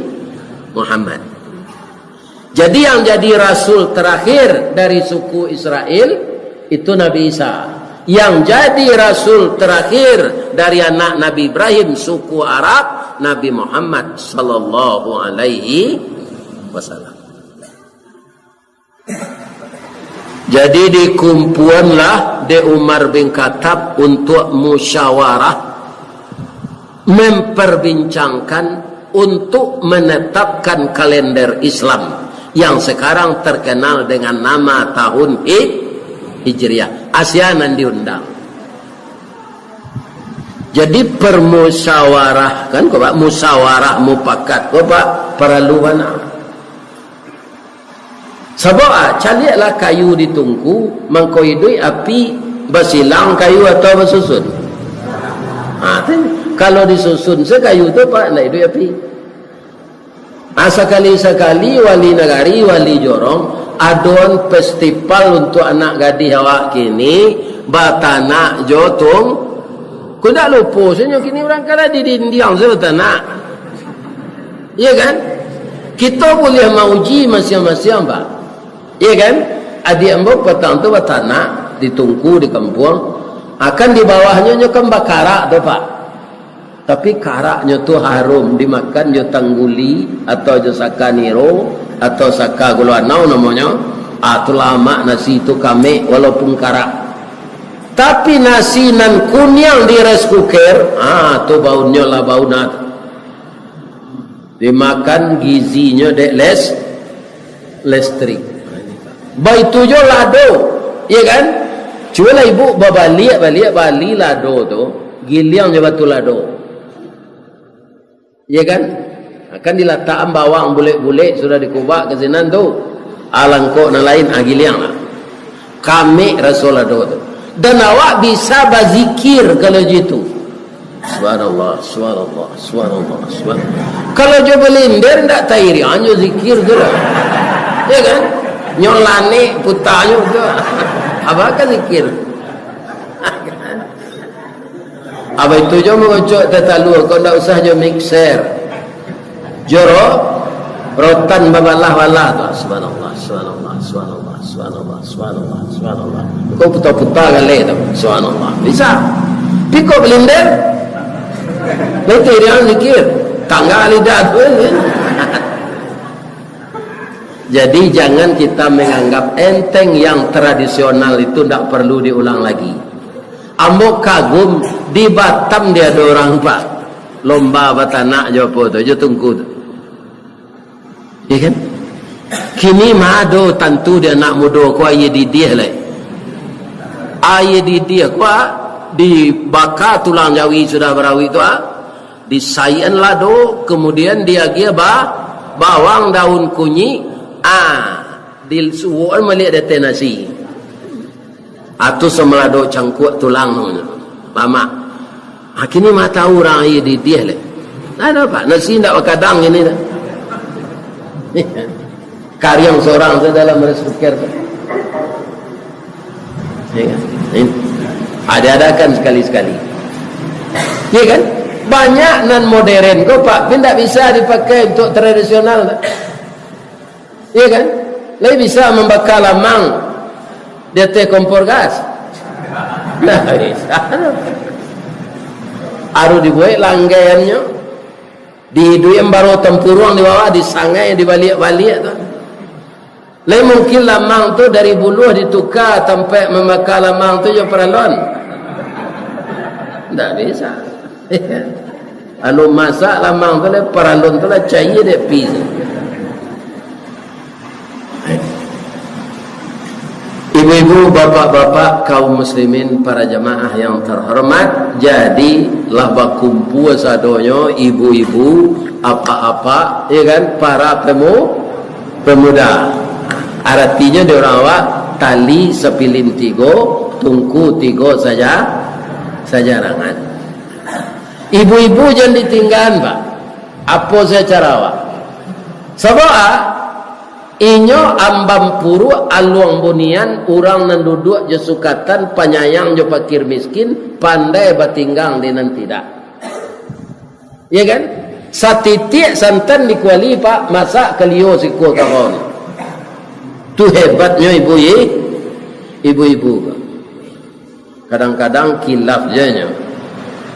Muhammad. Jadi, yang jadi rasul terakhir dari suku Israel itu Nabi Isa. Yang jadi rasul terakhir dari anak Nabi Ibrahim, suku Arab, Nabi Muhammad sallallahu alaihi wasallam. Jadi, dikumpuanlah dek Umar bin Khattab untuk musyawarah, memperbincangkan untuk menetapkan kalender Islam yang sekarang terkenal dengan nama tahun Hij-, Hijriah. Asia nan diundang. Jadi, permusyawarah, kan, ko, Pak, musyawarah mupakat, ko, Pak, paralu bana. Sabab, ah, caliaklah kayu di tungku, mangko iduik api basilang kayu atau basusun? Ah, tu, kalau disusun se kayu tu, Pak, ndak iduik api. Ah, sakali-sakali wali nagari, wali jorong, adoan festival untuk anak gadih awak kini, batanak jo tung-, ko ndak lupo, sajo kini urang ka lah di dindiang se batanak. Iya kan? Kito buliah mauji masiang-masiang, Pak. Iya kan? Adiak ambo patang tu batanak di tungku di kampuang. Akan di bawahnyo nyo kan bakarak tu, Pak. Tapi karaknyo tu harum dimakan jo tangguli atau jo saka niro atau saka gulo anau namonyo. Ah, tu lamak nasi tu, kamek walaupun karak. Tapi nasi nan kuniang di rice cooker, ah, tu baunnyo lah bau nat. Dimakan gizinyo dek les-, listrik. Baitu jo lado. Iya kan? Cubolah ibu babaliak-baliak bali lado tu, giliang jo batu lado. Iya kan? Kan dilatakan bawang bulek-bulek, sudah dikubak ka sinan tu. Alangkok nan lain, ah, giliang lah. Kamek raso lado tu. Dan awak bisa bazikir kalau jitu. Subhanallah, subhanallah, subhanallah, subhanallah. Kalau jo balinder ndak tairiang jo zikir tu lah. Ya kan? Nyo lanek putanyo tu. Apa kan zikir? Apa itu jo mangocok teh talua, kok ndak usah jo mixer. Joro, rotan babalah-balah tu. Subhanallah, subhanallah, subhanallah, subhanallah, subhanallah, subhanallah. Kau puta-puta galeh tu. Subhanallah. Bisa. Piko balinder. Itu dia zikir. Tangga lidah tu, ya. Jadi, jangan kita menganggap enteng yang tradisional itu ndak perlu diulang lagi. Ambo kagum, di Batam dia ada orang, Pak. Lomba batanak jo apo tu, jo tungku tu. Ya kan? Kini ma ado tantu di anak mudo ko aia didiah lai. Aia didiah ko, ah, dibaka tulang jawi sudah barawik tu, ah. Disaian lado, kemudian diagiah ba-, bawang daun kunyik, ah, disuokan baliak di ateh nasi. Atus samalado cangkuak tulang tu, lamak. Ha, kini mah tahu urang aia didiah lai. Ndak ado, Pak. Nasi ndak bakadang kini tu. Kariang sorang tu dalam rice cooker tu. Ya kan? Ini. Ha, diadakan sekali-sekali. Ya kan? Banyak nan modern ko, Pak, tapi ndak bisa dipakai untuk tradisional tu. Iya kan? Lai bisa mambaka lamang di ateh kompor gas? Ndak bisa. Harus dibuek langgaiannyo. Diiduikan baro tampuruang di bawah, disangai, dibaliak-baliak tu. Lai mungkin lamang tu dari buluah dituka tampek mambaka lamang tu jo paralon? Ndak bisa. Anu masak lamang tu lah, paralon tu lah cair dek api tu. Ibu-ibu, bapak-bapak, kaum muslimin, para jamaah yang terhormat, jadi lah bakumpua sadonyo, ibu-ibu, apak-apak, ya kan, para pemu-, pemuda. Aratinyo di urang awak, tali sapilin tigo, tungku tigo saja, sajarangan. Ibu-ibu jan ditinggaan, Pak. Apo sajo cara awak? Sabab, ah, inyo ambam puruak aluang bunian, urang nan duduak jo sukatan, panyayang jo pakir miskin, pandai batinggang di nan tidak. Ya kan? Satitiak santan di kuali, Pak, masak kalio sikua karau ni. Tu hebatnyo ibu, i-, ibu-ibu. Kadang-kadang kilaf je nyo.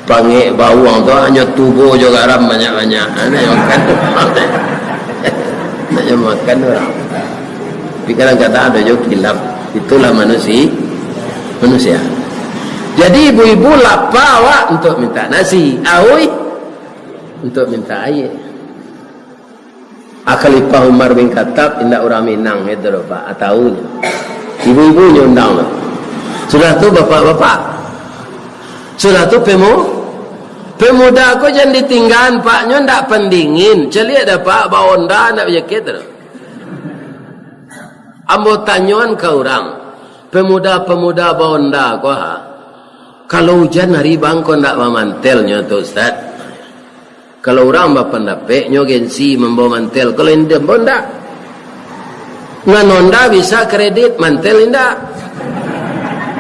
Pangek bawang tu hanyo tubo jo garam banyak-banyak. Ha, nak makan. Nak makan urang. Tapi kadang-kadang ado jo kilaf. Itulah manusi-, manusia. Jadi ibu-ibu lapa awak untuak mintak nasi, auih untuak mintak aia. Ah, Khalifah Umar bin Khattab indak urang Minang itu doh, Pak. Ah, tahu nyo. Ibu-ibu nyo undang tu. Sudah tu bapak-bapak. Sudah tu pemu-, pemuda ko jan ditinggaan, Pak. Nyo ndak pandingin. Caliak dah, Pak, ba-Honda ndak bajakit tu. Ambo tanyoan ka urang, pemuda-pemuda ba-Honda ko, ha? Kalau ujan hari bang ko ndak bamantel nyo tu, Ustaz? Kalau urang bapandapek, nyo gengsi mambawa mantel. Kalau indak, ambo ndak. Nan Honda bisa kredit, mantel indak.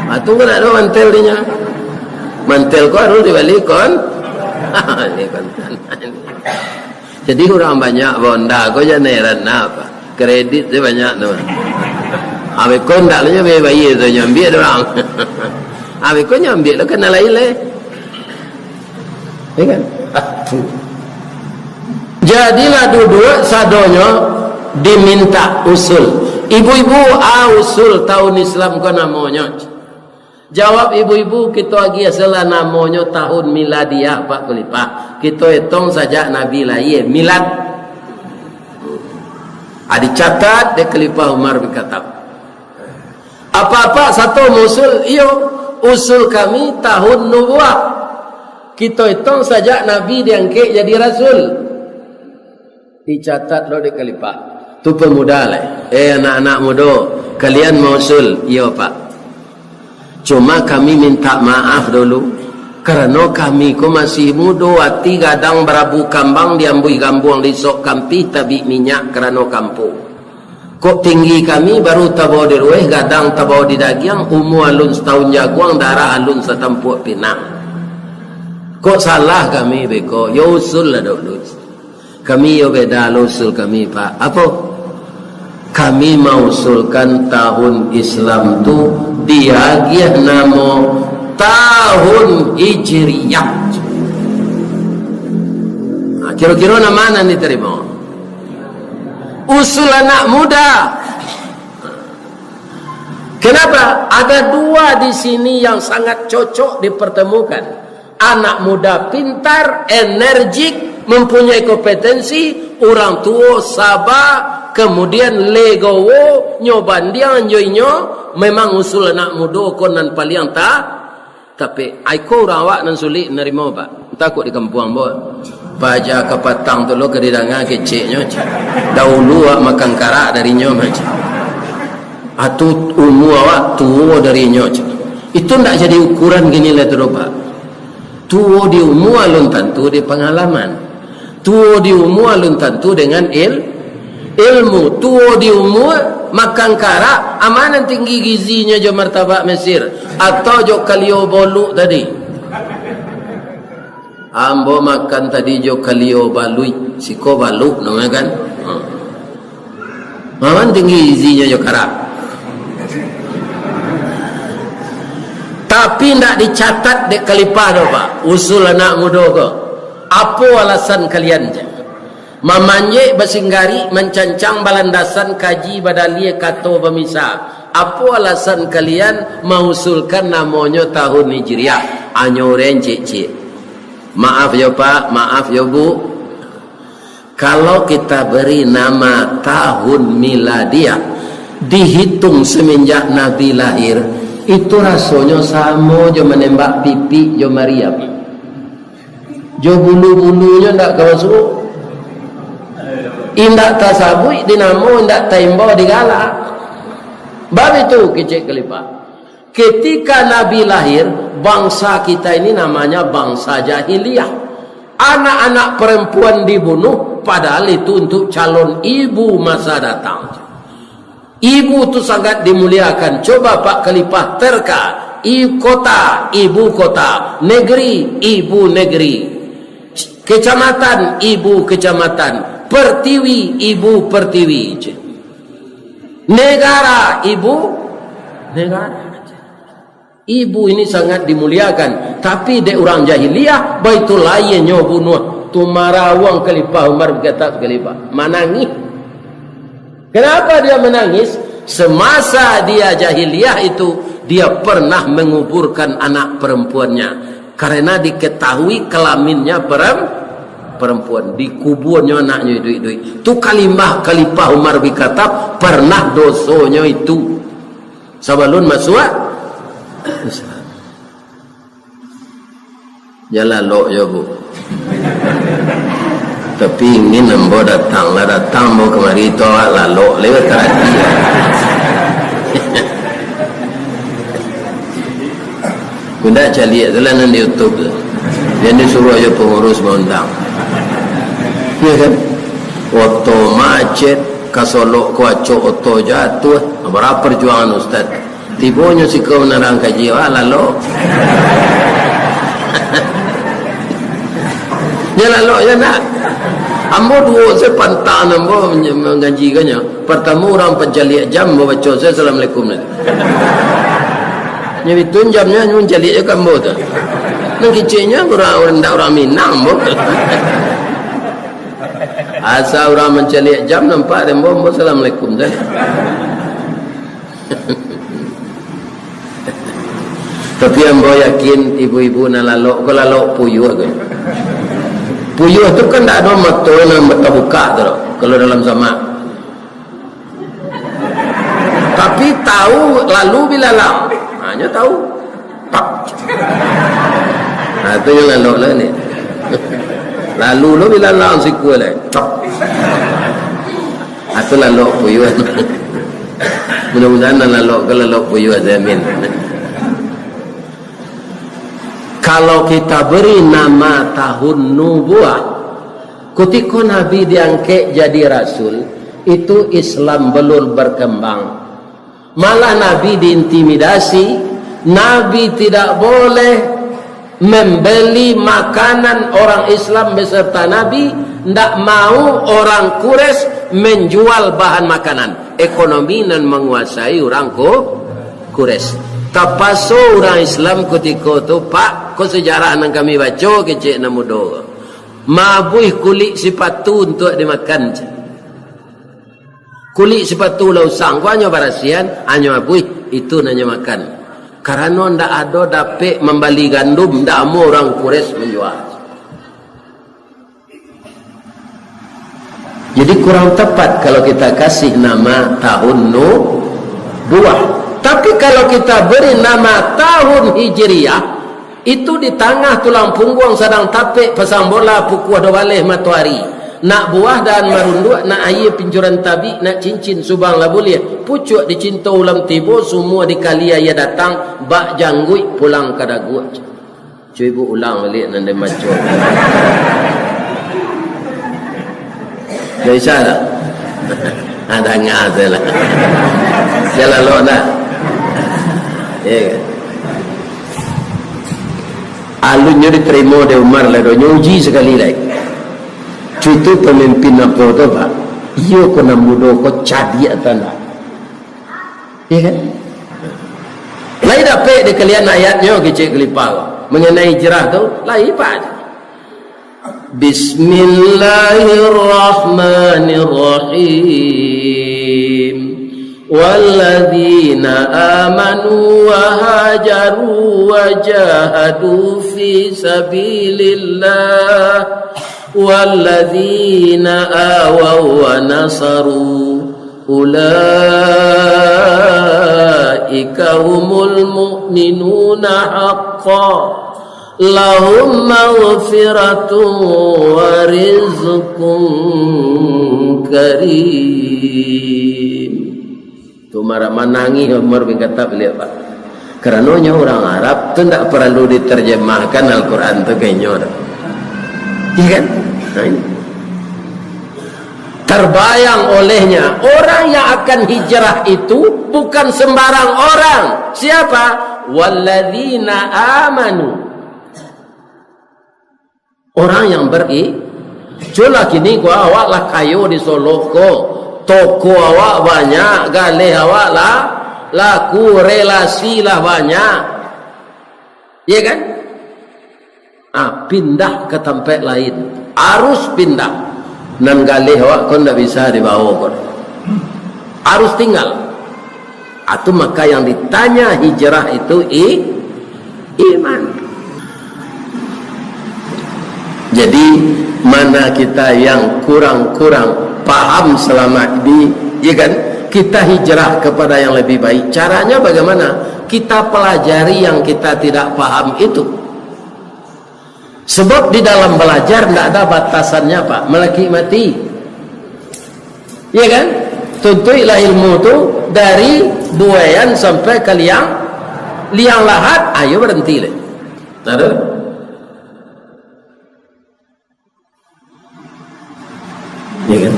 Ah, tu kan ado mantel dinyo. Mantel ko harus dibali kon-, bali kontan. Jadi urang banyak ba-Honda ko jan heran, napa? Kredit tu banyak tu. Abih ko ndak lo nyo bayia tu, nyo ambiak dek urang. Abih ko nyo ambiak lo kana lain lai. Ya kan? Jadilah duduak sadonyo dimintak usul. Ibu-ibu, ah, usul tahun Islam ko namonyo. Jawab ibu-ibu, kito agiah sajolah namonyo tahun miladiah, Pak Khalifah. Kito etong sajak Nabi lahia, milad. Ah, dicatat dek Khalifah Umar bin Khattab. Apak-apak sato mausul, iyo, usul kami tahun nubuah. Kito itong sajak Nabi diangkek jadi rasul. Dicatat lo dek Khalifah. Tu pemuda lai. Eh, anak-anak mudo, kalian mausul? Iyo, Pak. Cuma kami minta maaf dulu, karano kami ko masih mudo, ati gadang barabu kambang, diambuih gambuang, disok kampih, tabik minyak karano kampuang. Kok tinggi kami baru tabao diruweh, gadang tabao didagiang, umua alun satahun jaguang, darah alun satampuak pinang. Kok salah kami beko? Yo usul lah dulu. Kami yo beda lo usul kami, Pak. Apo? Kami mausulkan tahun Islam tu diagiah namo tahun Hijriah. Nah, kiro-kiro nan ma nan ditarimo? Usul anak muda. Kenapa? Ada dua di sini yang sangat cocok dipertemukan. Anak muda pintar, energik, mempunyai kompetensi, urang tuo saba, kemudian legowo, nyo bandiang jo inyo, memang usul anak mudo ko nan paliang ta-, Tapi, ai ko urang awak nan sulik narimo, Pak. Antah kok di kampuang, Bo. Paja kapatang tu lo ka didanga keceknyo, cik. Dahulu awak makan karak dari nyo, cik. Atu umua awak tuo dari nyo, cik. Itu ndak jadi ukuran kini lai tu doh, Pak. Tuo di umua alun tantu di pangalaman. Tuo di umua alun tantu dengan il-, ilmu. Tuo di umua makan karak, a ma nan tinggi gizinyo jo martabak Mesir, atau jo kalio baluk tadi? Ambo makan tadi jo kalio baluik, siko baluk namonyo kan? Ha. Maman tinggi gizinyo jo karak. Tapi ndak dicatat dek Khalifah doh, Pak. Usul anak mudo ko. Apo alasan kalian, cek? Mamanjek, basinggarik, mancancang, balandasan, kaji, badalia, kato, bamisa. Apo alasan kalian mausulkan namonyo tahun Hijriah? Anyo urang cek-cek. Maaf yo, Pak, maaf yo, Bu. Kalau kita beri nama tahun miladiah, dihitung semenjak Nabi lahir, itu rasonyo samo jo manembak pipik jo mariam. Jo bulu-bulunyo ndak ka masuak. Indak tasabuik di namo, indak taimbau di galak. Bab itu kecek Khalifah. Ketika Nabi lahir, bangsa kita ini namanya bangsa jahiliyah. Anak-anak perempuan dibunuh, padahal itu untuk calon ibu masa datang. Ibu tu sangat dimuliakan. Coba Pak Khalifah terka, i-, kota, ibu kota, negeri, ibu negeri, kecamatan, ibu kecamatan, pertiwi, ibu pertiwi. Negara, ibu negara. Ibu ini sangat dimuliakan, tapi dek urang jahiliyah, baitu layianyo bunuah. Tu marawang Khalifah Umar bin Khattab, Khalifah manangih. Kenapa dia menangis? Semasa dia jahiliyah itu, dia pernah menguburkan anak perempuannya. Karena diketahui kelaminnya perem-, perempuan. Dikubuanyo anaknyo iduik-iduik. Tu kalimah Khalifah Umar bin Khattab pernah dosonyo itu. Sabalun masuak Islam. Jan lalok jo, Bu. Tapi ingin ambo datang, lah datang ambo kamari tu, awak lalok lewat tadi. Indak, caliak tu lah nan di YouTube tu. Jan disuruah jo pengurus maundang. Iyo kan? Oto macet, ka Solok ko acok oto jatuah. Bara perjuangan ustaz. Tibonyo siko manarang kaji, wah, lalok. Jan lalok, jan nak. Ambo duo se pantang ambo manja-, mangaji ka nyo. Partamo urang pancaliak jam, ambo baco se assalamualaikum tadi. Nyo bitu jamnyo, nyo mancaliak jo ka ambo tu. Nan keceknyo urang, urang ndak urang Minang, ambo. Asa urang mancaliak jam nampak dek ambo, ambo assalamualaikum tadi. Tapi ambo yakin ibu-ibu nan lalok ko lalok puyuah ko. Puyuah tu kan ndak ado mato nan batabukak tu doh, kalau dalam samak. Tapi Tahu lalu bilalang. Ha, nyo tahu. Tap. Ha, tu nyo lalok lah ni. Lalu lo bilalang sikua lai. Tap. Ha, tu lalok puyuah. Mudah-mudahan nan lalok ko lalok puyuah, amin. Kalau kita beri nama tahun nubuah, kutiko Nabi diangkek jadi rasul, itu Islam belum berkembang. Malah Nabi diintimidasi, Nabi tidak boleh membeli makanan orang Islam beserta Nabi, ndak mau orang Quraisy menjual bahan makanan. Ekonomi nan manguasai urang Qu-, Quraisy. Tapaso urang Islam kutiko tu, Pak, ko sejarah nan kami baco kecek nan mudo ko. Maabuih kulik sipatu untuak dimakan, cek. Kulik sipatu lah usang ko, hanyo barasiahan, hanyo abuih, itu nan nyo makan. Karano ndak ado dapek mambali gandum, ndak amuah urang Quraisy manjua. Jadi kurang tepat kalau kita kasih nama tahun nubuah. Tapi kalau kita beri nama tahun Hijriah, itu di tangah tulang pungguang sadang tapek pasang bola pukua duo baleh matoari. Nak buah daan marunduak, nak aia pincuran tabik, nak cincin subang lah buliah. Pucuak dicinto ulam tibo, sumua dikali aia datang, bak jangguik pulang ka daguak. Cubo ulang baliak nan den baco. Dah bisa tak? Ha, danga sajolah. Jan lalok dah. Ya kan? Alunnyo ditarimo dek Umar lah, donyo uji sakali lai. Cubo pamimpin apo tu, Pak? Iyo ko nan mudo ko cadiak atau ndak? Iya kan? Lai dapek dikalian ayatnyo kecek kalipah ko. Mengenai hijrah tu, lai, Pak. Bismillahirrahmanirrahim. Walladzina amanu wa hajaru wa jahadu fi sabilillah. Walladzina awaw wa nasaru. Ulaika humul mu'minuna haqqan. Lahum maghfiratun wa rizqun karim. Tu marah manangih Umar bin Khattab liek, Pak. Karano nyo urang Arab tu ndak paralu diterjemahkan Al-Quran tu ka inyo tu. Iya kan? Nah, ini. Terbayang olehnya, orang yang akan hijrah itu bukan sembarang orang. Siapa? Walladzina amanu. Orang yang beri-, cubolah kini ko awak lah kayo di Solok ko. Toko awak banyak, galeh awak lah laku, relasi lah banyak. Iya kan? Ah, pindah ka tampek lain. Arus pindah. Nan galeh awak ko ndak bisa dibawo ko. Arus tinggal. Atau maka yang ditanya hijrah itu i-, iman. Jadi, mana kita yang kurang-kurang paham selama ini, ya kan? Kita hijrah kepada yang lebih baik. Caranya bagaimana? Kita pelajari yang kita tidak paham itu. Sebab di dalam belajar ndak ada batasannya, Pak. Malakik mati. Iya kan? Tuntuiklah ilmu tu dari Buayan sampai ke Liang, Liang Lahat, ayo berhenti leh. Tahu? Ya kan?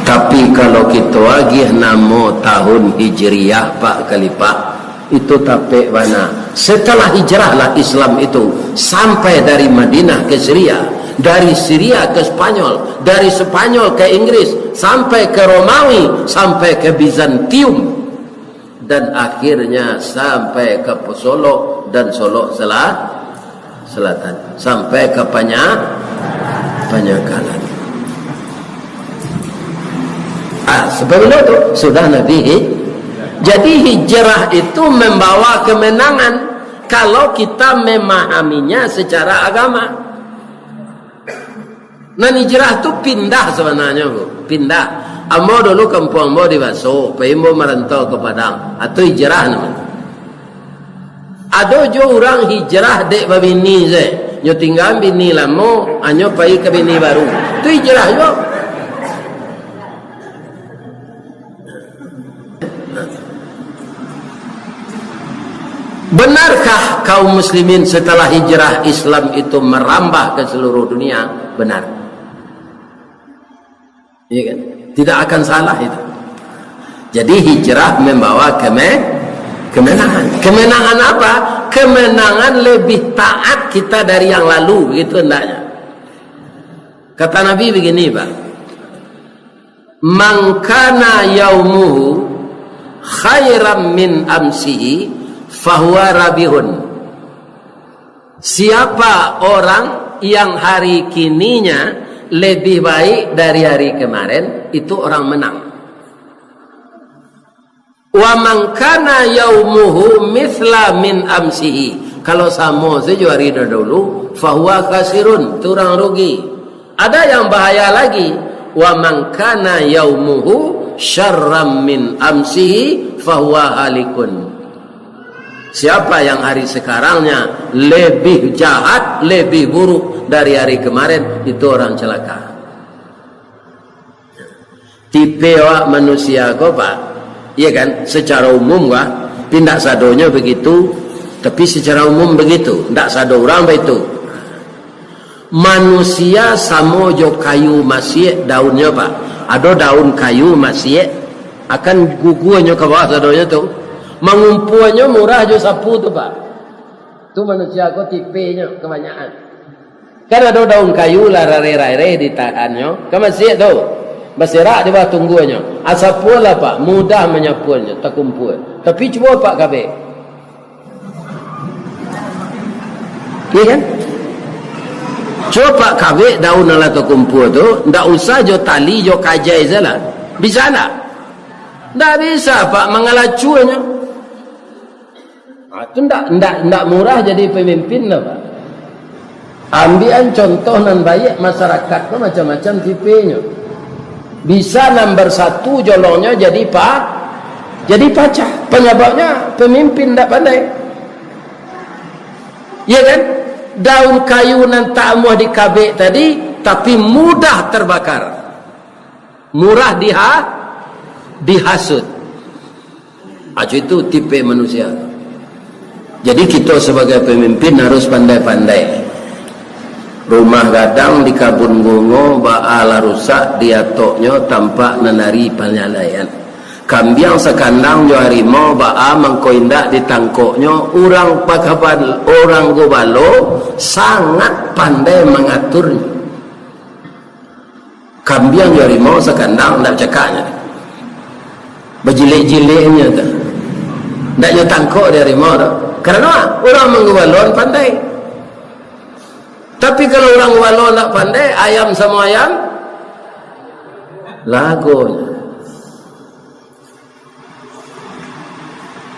Tapi kalau kita agih namo tahun Hijriah, Pak Khalifah, itu tapek bana. Setelah hijrahlah Islam itu sampai dari Madinah ke Syria, dari Syria ke Spanyol, dari Spanyol ke Inggris, sampai ke Romawi, sampai ke Bizantium, dan akhirnya sampai ke Solok dan Solok Sela-, Selatan, sampai ke Panya-, Panyakalan. Ah, sebelum itu sudah Nabi hij-, jadi hijrah itu membawa kemenangan kalau kita memahaminya secara agama. Nan hijrah tu pindah sebenarnya, Bu. Pindah. Ambo dulu kampuang ambo di Baso, pai ambo marantau ka Padang. Atau hijrah namonyo. Ado juo urang hijrah dek babini se. Nyo tinggaan bini lamo, anyo pai ka bini baru. Tu hijrah juo. Benarkah kaum muslimin setelah hijrah Islam itu merambah ke seluruh dunia? Benar. Iya kan? Tidak akan salah itu. Jadi hijrah membawa keme-, kemenangan. Kemenangan apa? Kemenangan lebih taat kita dari yang lalu, begitu hendaknya. Kata Nabi begini, Pak. "Man kana yaumuhu khairan min amsihi, fahuwa rabihun." Siapa orang yang hari kininya lebih baik dari hari kemarin, itu orang menang. "Wa man kana yaumuhu mithla min amsihi." Kalau samo sajo hari dahulu, fahuwa khasirun, itu urang rugi. Ada yang bahaya lagi, "Wa man kana yaumuhu syarran min amsihi, fahuwa halikun." Siapa yang hari sekarangnya lebih jahat, lebih buruk dari hari kemarin, itu orang celaka. Tipe awak manusia ko, Pak, iya kan, secara umum, wah, tapi ndak sadonyo begitu, tapi secara umum begitu, ndak sado urang baitu. Manusia samo jo kayu masiak daunnyo, Pak. Ado daun kayu masiak, akan guguanyo ka bawah sadonyo tu. Mangumpuanyo murah jo sapu tu, Pak. Tu manusia ko tipenyo kabanyakan. Kan ado daun kayu lah rareh-rareh ditahannyo, kan masiak tu. Baserak di bawah tungguanyo. Asapuan lah, Pak, mudah manyapuannyo, takumpua. Tapi cubo, Pak, kabek. Iya kan? Cubo, Pak, kabek daun nan lah takumpua tu, ndak usah jo tali, jo kajai salah. Bisa ndak? Ndak bisa, Pak, mangalacuanyo. Ah, tu ndak, ndak, ndak murah jadi pamimpin lah, Pak. Ambiakan contoh nan baiak, masarakat ko macam-macam tipenyo. Bisa nan barsatu jolongnyo jadi pa-, jadi pacah. Panyababnyo pamimpin ndak pandai. Iya kan? Daun kayu nan tak amuah dikabek tadi, tapi mudah terbakar. Murah diha-, dihasut. Acu itu tipe manusia. Jadi, kito sabagai pamimpin harus pandai-pandai. Rumah gadang di kabun bungo, baa lah rusak, diatoknyo tampak nan ari panyalaian. Kambiang sakandang jo harimau, baa mangko indak ditangkoknyo, urang pakaban, urang gubalo sangat pandai mangaturnyo. Kambiang jo harimau sakandang, ndak bacakaknyo. Bajilek-jileknyo tu. Ndak nyo tangkok di harimau tu. Karano urang manggubalo pandai. Tapi kalau urang gubalo ndak pandai, ayam samo ayam, lagonyo.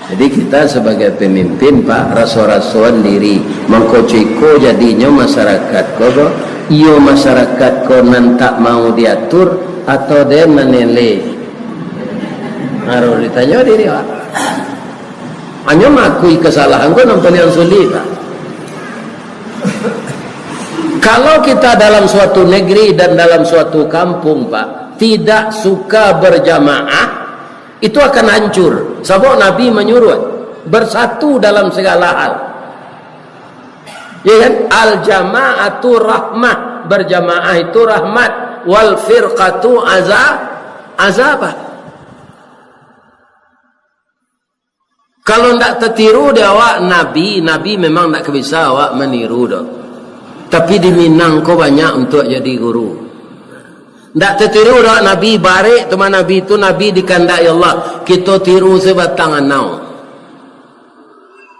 Jadi, kita sabagai pamimpin, Pak, raso-rasoan diri. Mangko ciko jadinyo masarakat ko, ko, iyo masarakat ko nan tak mau diatur, atau den nan eleh? Harus ditanyo diri, Pak. Hanyo mangakui kasalahan ko nan paliang sulik, Pak. Kalau kita dalam suatu negeri dan dalam suatu kampung, Pak, tidak suka berjamaah, itu akan hancur. Sabab Nabi manyuruh bersatu dalam segala hal. Ya kan? Al-jama'atu rahmah, berjamaah itu rahmat. Wal firqatu aza-, azabah. Kalau ndak tatiru di awak Nabi, Nabi memang ndak ka bisa awak maniru doh. Tapi di Minang ko banyak untuak jadi guru. Ndak tatiru doh Nabi, barek tu mah Nabi tu, Nabi dikandaki Allah. Kito tiru se batang anau.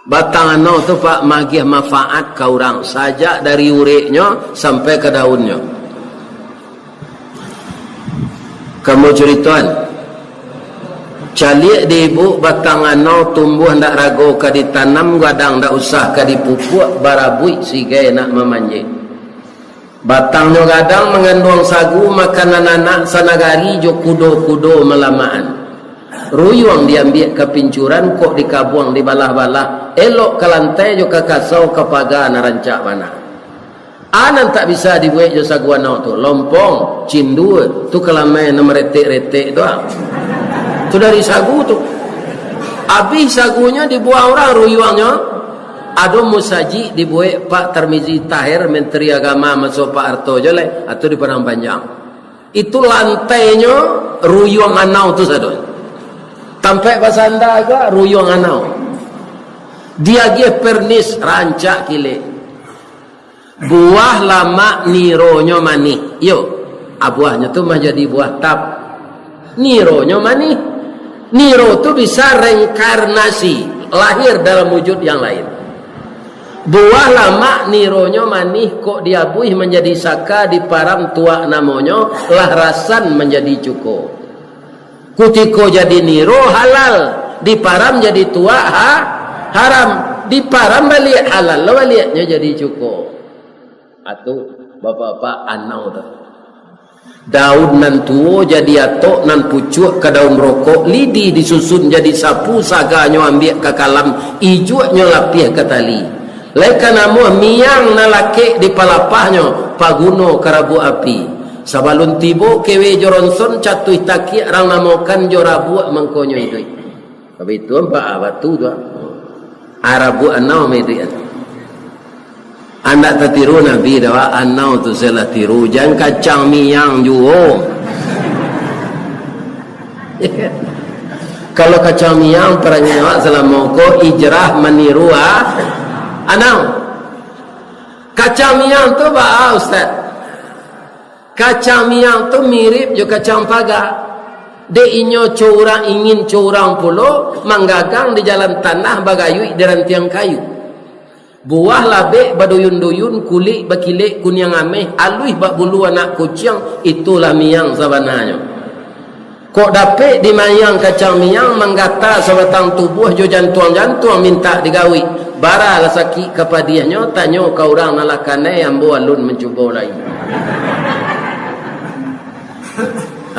Batang anau tu, Pak, magiah manfaat ka urang. Sajak dari ureknyo sampai ka daunnyo. Kamu curitoan. Caliak di ibu batang anau tumbuah ndak rago ka ditanam, gadang ndak usah ka dipupuak, barabuik sigai nak mamanjek. Batangnyo gadang manganduang sagu, makanan anak sanagari jo kudo-kudo malamakan. Ruyuang diambiak ka pincuran, kok dikabuang dibalah-balah, elok ka lantai jo ka kasau ka paga nan rancak bana. A nan tak bisa dibuek jo sagu anau tu, lompong, cindua, tu kalamai nan maretek-retek tu, ah. Tu dari sagu tu. Abih sagunyo dibuang urang, ruyuangnyo. Ado musajik dibuek Pak Tarmizi Taher, Menteri Agama maso Pak Harto jo lai, atau di Padang Panjang. Itu lantainyo ruyuang anau tu sado. Tampek basanda agak ruyuang anau. Diagiah pernis rancak kilek. Buah lamak nironyo manih. Iyo, abuahnyo tu manjadi buah tap. Nironyo manih. Niro tu bisa reinkarnasi, lahir dalam wujud yang lain. Buah lamak nironyo manih, kok diabuih manjadi saka, diparam tuak namonyo, lah rasan manjadi cuko. Kutiko jadi niro halal, diparam jadi tuak ha-, haram, diparam baliak halal lo baliaknyo jadi cuko. Atu, bapak-bapak, anau tu. Daun nan tuo jadi atok, nan pucuak ka daun rokok, lidi disusun jadi sapu, saganyo ambiak ka kalam, ijuaknyo lapiah ka tali. Lai ka namuah miang nan lakek di palapahnyo, paguno ka rabuak api. Sabalun tibo kewe jo ronson, catuih takiak rang namokan, jo rabuak mangkonyo iduik. Tapi itu ampek batu tu, ah. Arabu anau mah itu, ya. Andak tatiru Nabi dah, anau tu salah tiru. Jan kacang miang juo. Kalau kacang miang, parangai awak salamo ko ijrah maniru, ah, anau. Kacang miang tu baa, Ustaz? Kacang miang tu mirip jo kacang paga. Dek inyo co urang ingin co urang pulo, manggagang di jalan tanah, bagayuik di rantiang kayu. Buah labek baduyun-duyun, kulik bakilek kuniang ameh, aluih bak bulu anak kuciang, itulah miang sabananyo. Kok dapek dimayang kacang miang, manggata sabatang tubuah jo jantuang-jantuang mintak digawik. Bara lah sakik ka padiahnyo, tanyo ka urang nan lah kanai, ambo alun mancubo lai.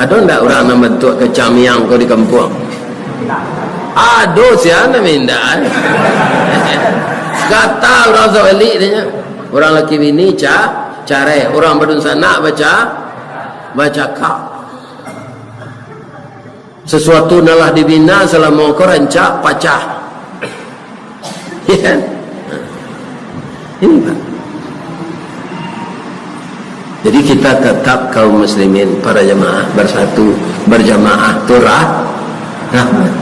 Ado ndak urang nan bantuak kacang miang ko di kampuang? Ado, sia nan mindak, eh. Gata urang sabalik, dia nyo. Urang laki bini ca-, carai, urang badunsanak baca-, bacakak. Sasuatu nan lah dibina salamo ko rancak pacah. Ya kan? Ini, Pak. Jadi, kita tetap kaum muslimin, para jamaah bersatu, berjamaah tu rah-, rahmat.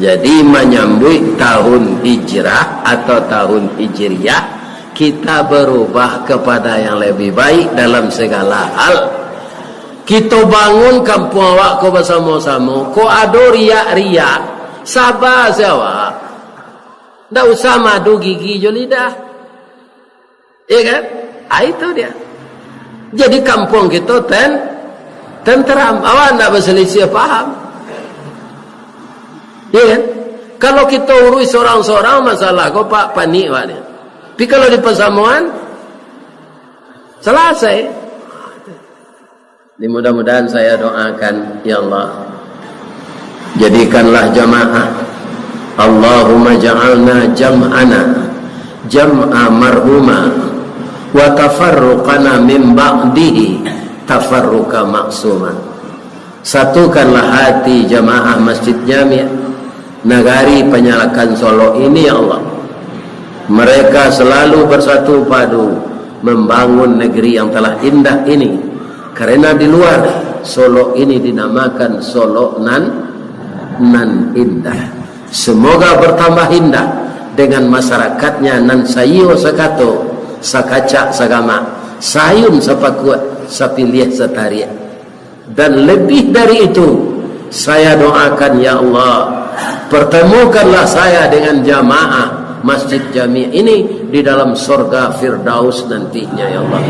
Jadi, manyambuik tahun hijrah atau tahun hijriah, kita berubah kepada yang lebih baik dalam segala hal. Kito bangun kampuang awak ko basamo-samo, kok ado riak-riak, saba se awak. Ndak usah madu gigi jo lidah. Iya kan? Ah, itu dia. Jadi kampuang kito ten-, tenteram. Awak ndak basalisiah paham. Iya kan? Kalau kito uruih sorang-sorang masalah ko, Pak, panik awak ni. Tapi kalau di pasamoan, salasai. Jadi mudah-mudahan saya doakan, ya Allah, jadikanlah jamaah. Allahumma ja'alna jam'ana jam'a marhuma wa tafarruqana min ba'dihi tafarruqa ma'suma. Satukanlah hati jamaah Masjid Jami' Nagari Panyalakan Solok ini, ya Allah. Mereka selalu bersatu padu membangun negeri yang telah indah ini. Karena di luar, Solok ini dinamakan Solok nan, nan indah. Semoga bertambah indah dengan masyarakatnya nan saiyo sakato, sakacak sagamak, saayun sapakuak, sapiliah satariak. Dan lebih dari itu, saya doakan, ya Allah, pertemukanlah saya dengan jamaah Masjid Jami' ini di dalam sorga Firdaus nantinya, ya Allah.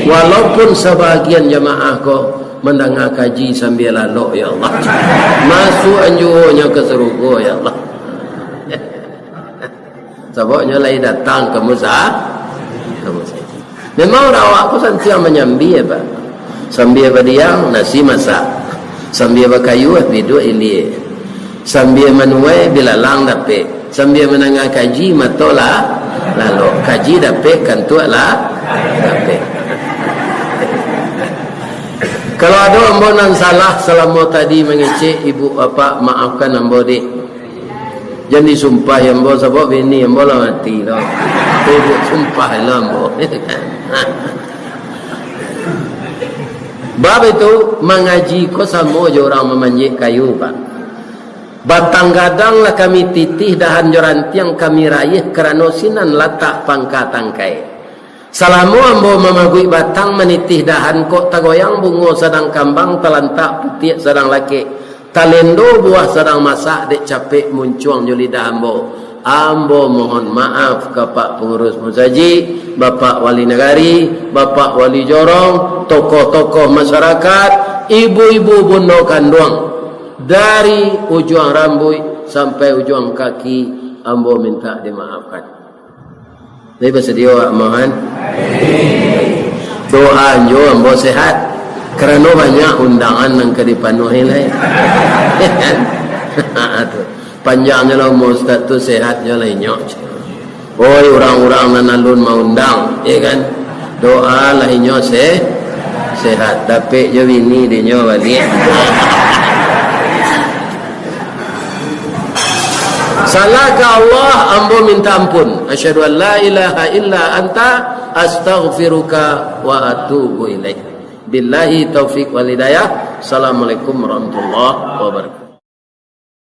Walaupun sebahagian jamaah ko mandanga kaji sambia lalok, ya Allah. Masuak anjuonyo ka sarugo, ya Allah. Sabab nyo lai datang ka musa-, ka musajik. Memang urang awak ko santiang manyambia, Pak. Sambia badiang, nasi masak. Sambia bakayuah, biduak ilia. Sambia manuai, bilalang dapek. Sambia mandanga kaji, mato lah lalok. Kaji dapek, kantuak lah dapek. Kalau ado ambo nan salah salamo tadi mangecek ibu bapak, maafkan ambo, dek. Jan disumpahi ambo, sabab bini ambo lah mati lo. Ibu sumpah lo ambo. Bab itu, mangaji ko samo jo urang mamanjek kayu, Pak. Batang gadang lah kami titih, dahan jo rantiang kami rayeh, karano sinan latak pangka tangkai. Salamo ambo mamaguik batang, manitih dahan, kok tagoyang bungo sadang kambang, talantak putiak sadang lakek, talendo buah sadang masak, dek capek muncuang jo lidah ambo. Ambo mohon maaf ka Pak Pangurus Musajik, Bapak Wali Nagari, Bapak Wali Jorong, tokoh-tokoh masyarakat, ibu-ibu bundo kanduang, dari ujuang rambuik sampai ujuang kaki, ambo mintak dimaafkan. Jadi, basadio awak, Mak, kan? Doa nyo ambo sehat. Karano banyak undangan nan ka dipanuahi lai. Tu. Panjang nyo lah umua Ustaz tu, sehat nyo lah inyo. Oi, urang-urang nan alun maundang, ya kan? Doa lah inyo se-, sehat. Dapek jo bini dinyo baliak. Salah ka Allah, ambo minta ampun. Asyhadu an la ilaha illa anta, astaghfiruka wa atubu ilaik. Billahi taufik wal hidayah. Assalamualaikum warahmatullahi wabarakatuh.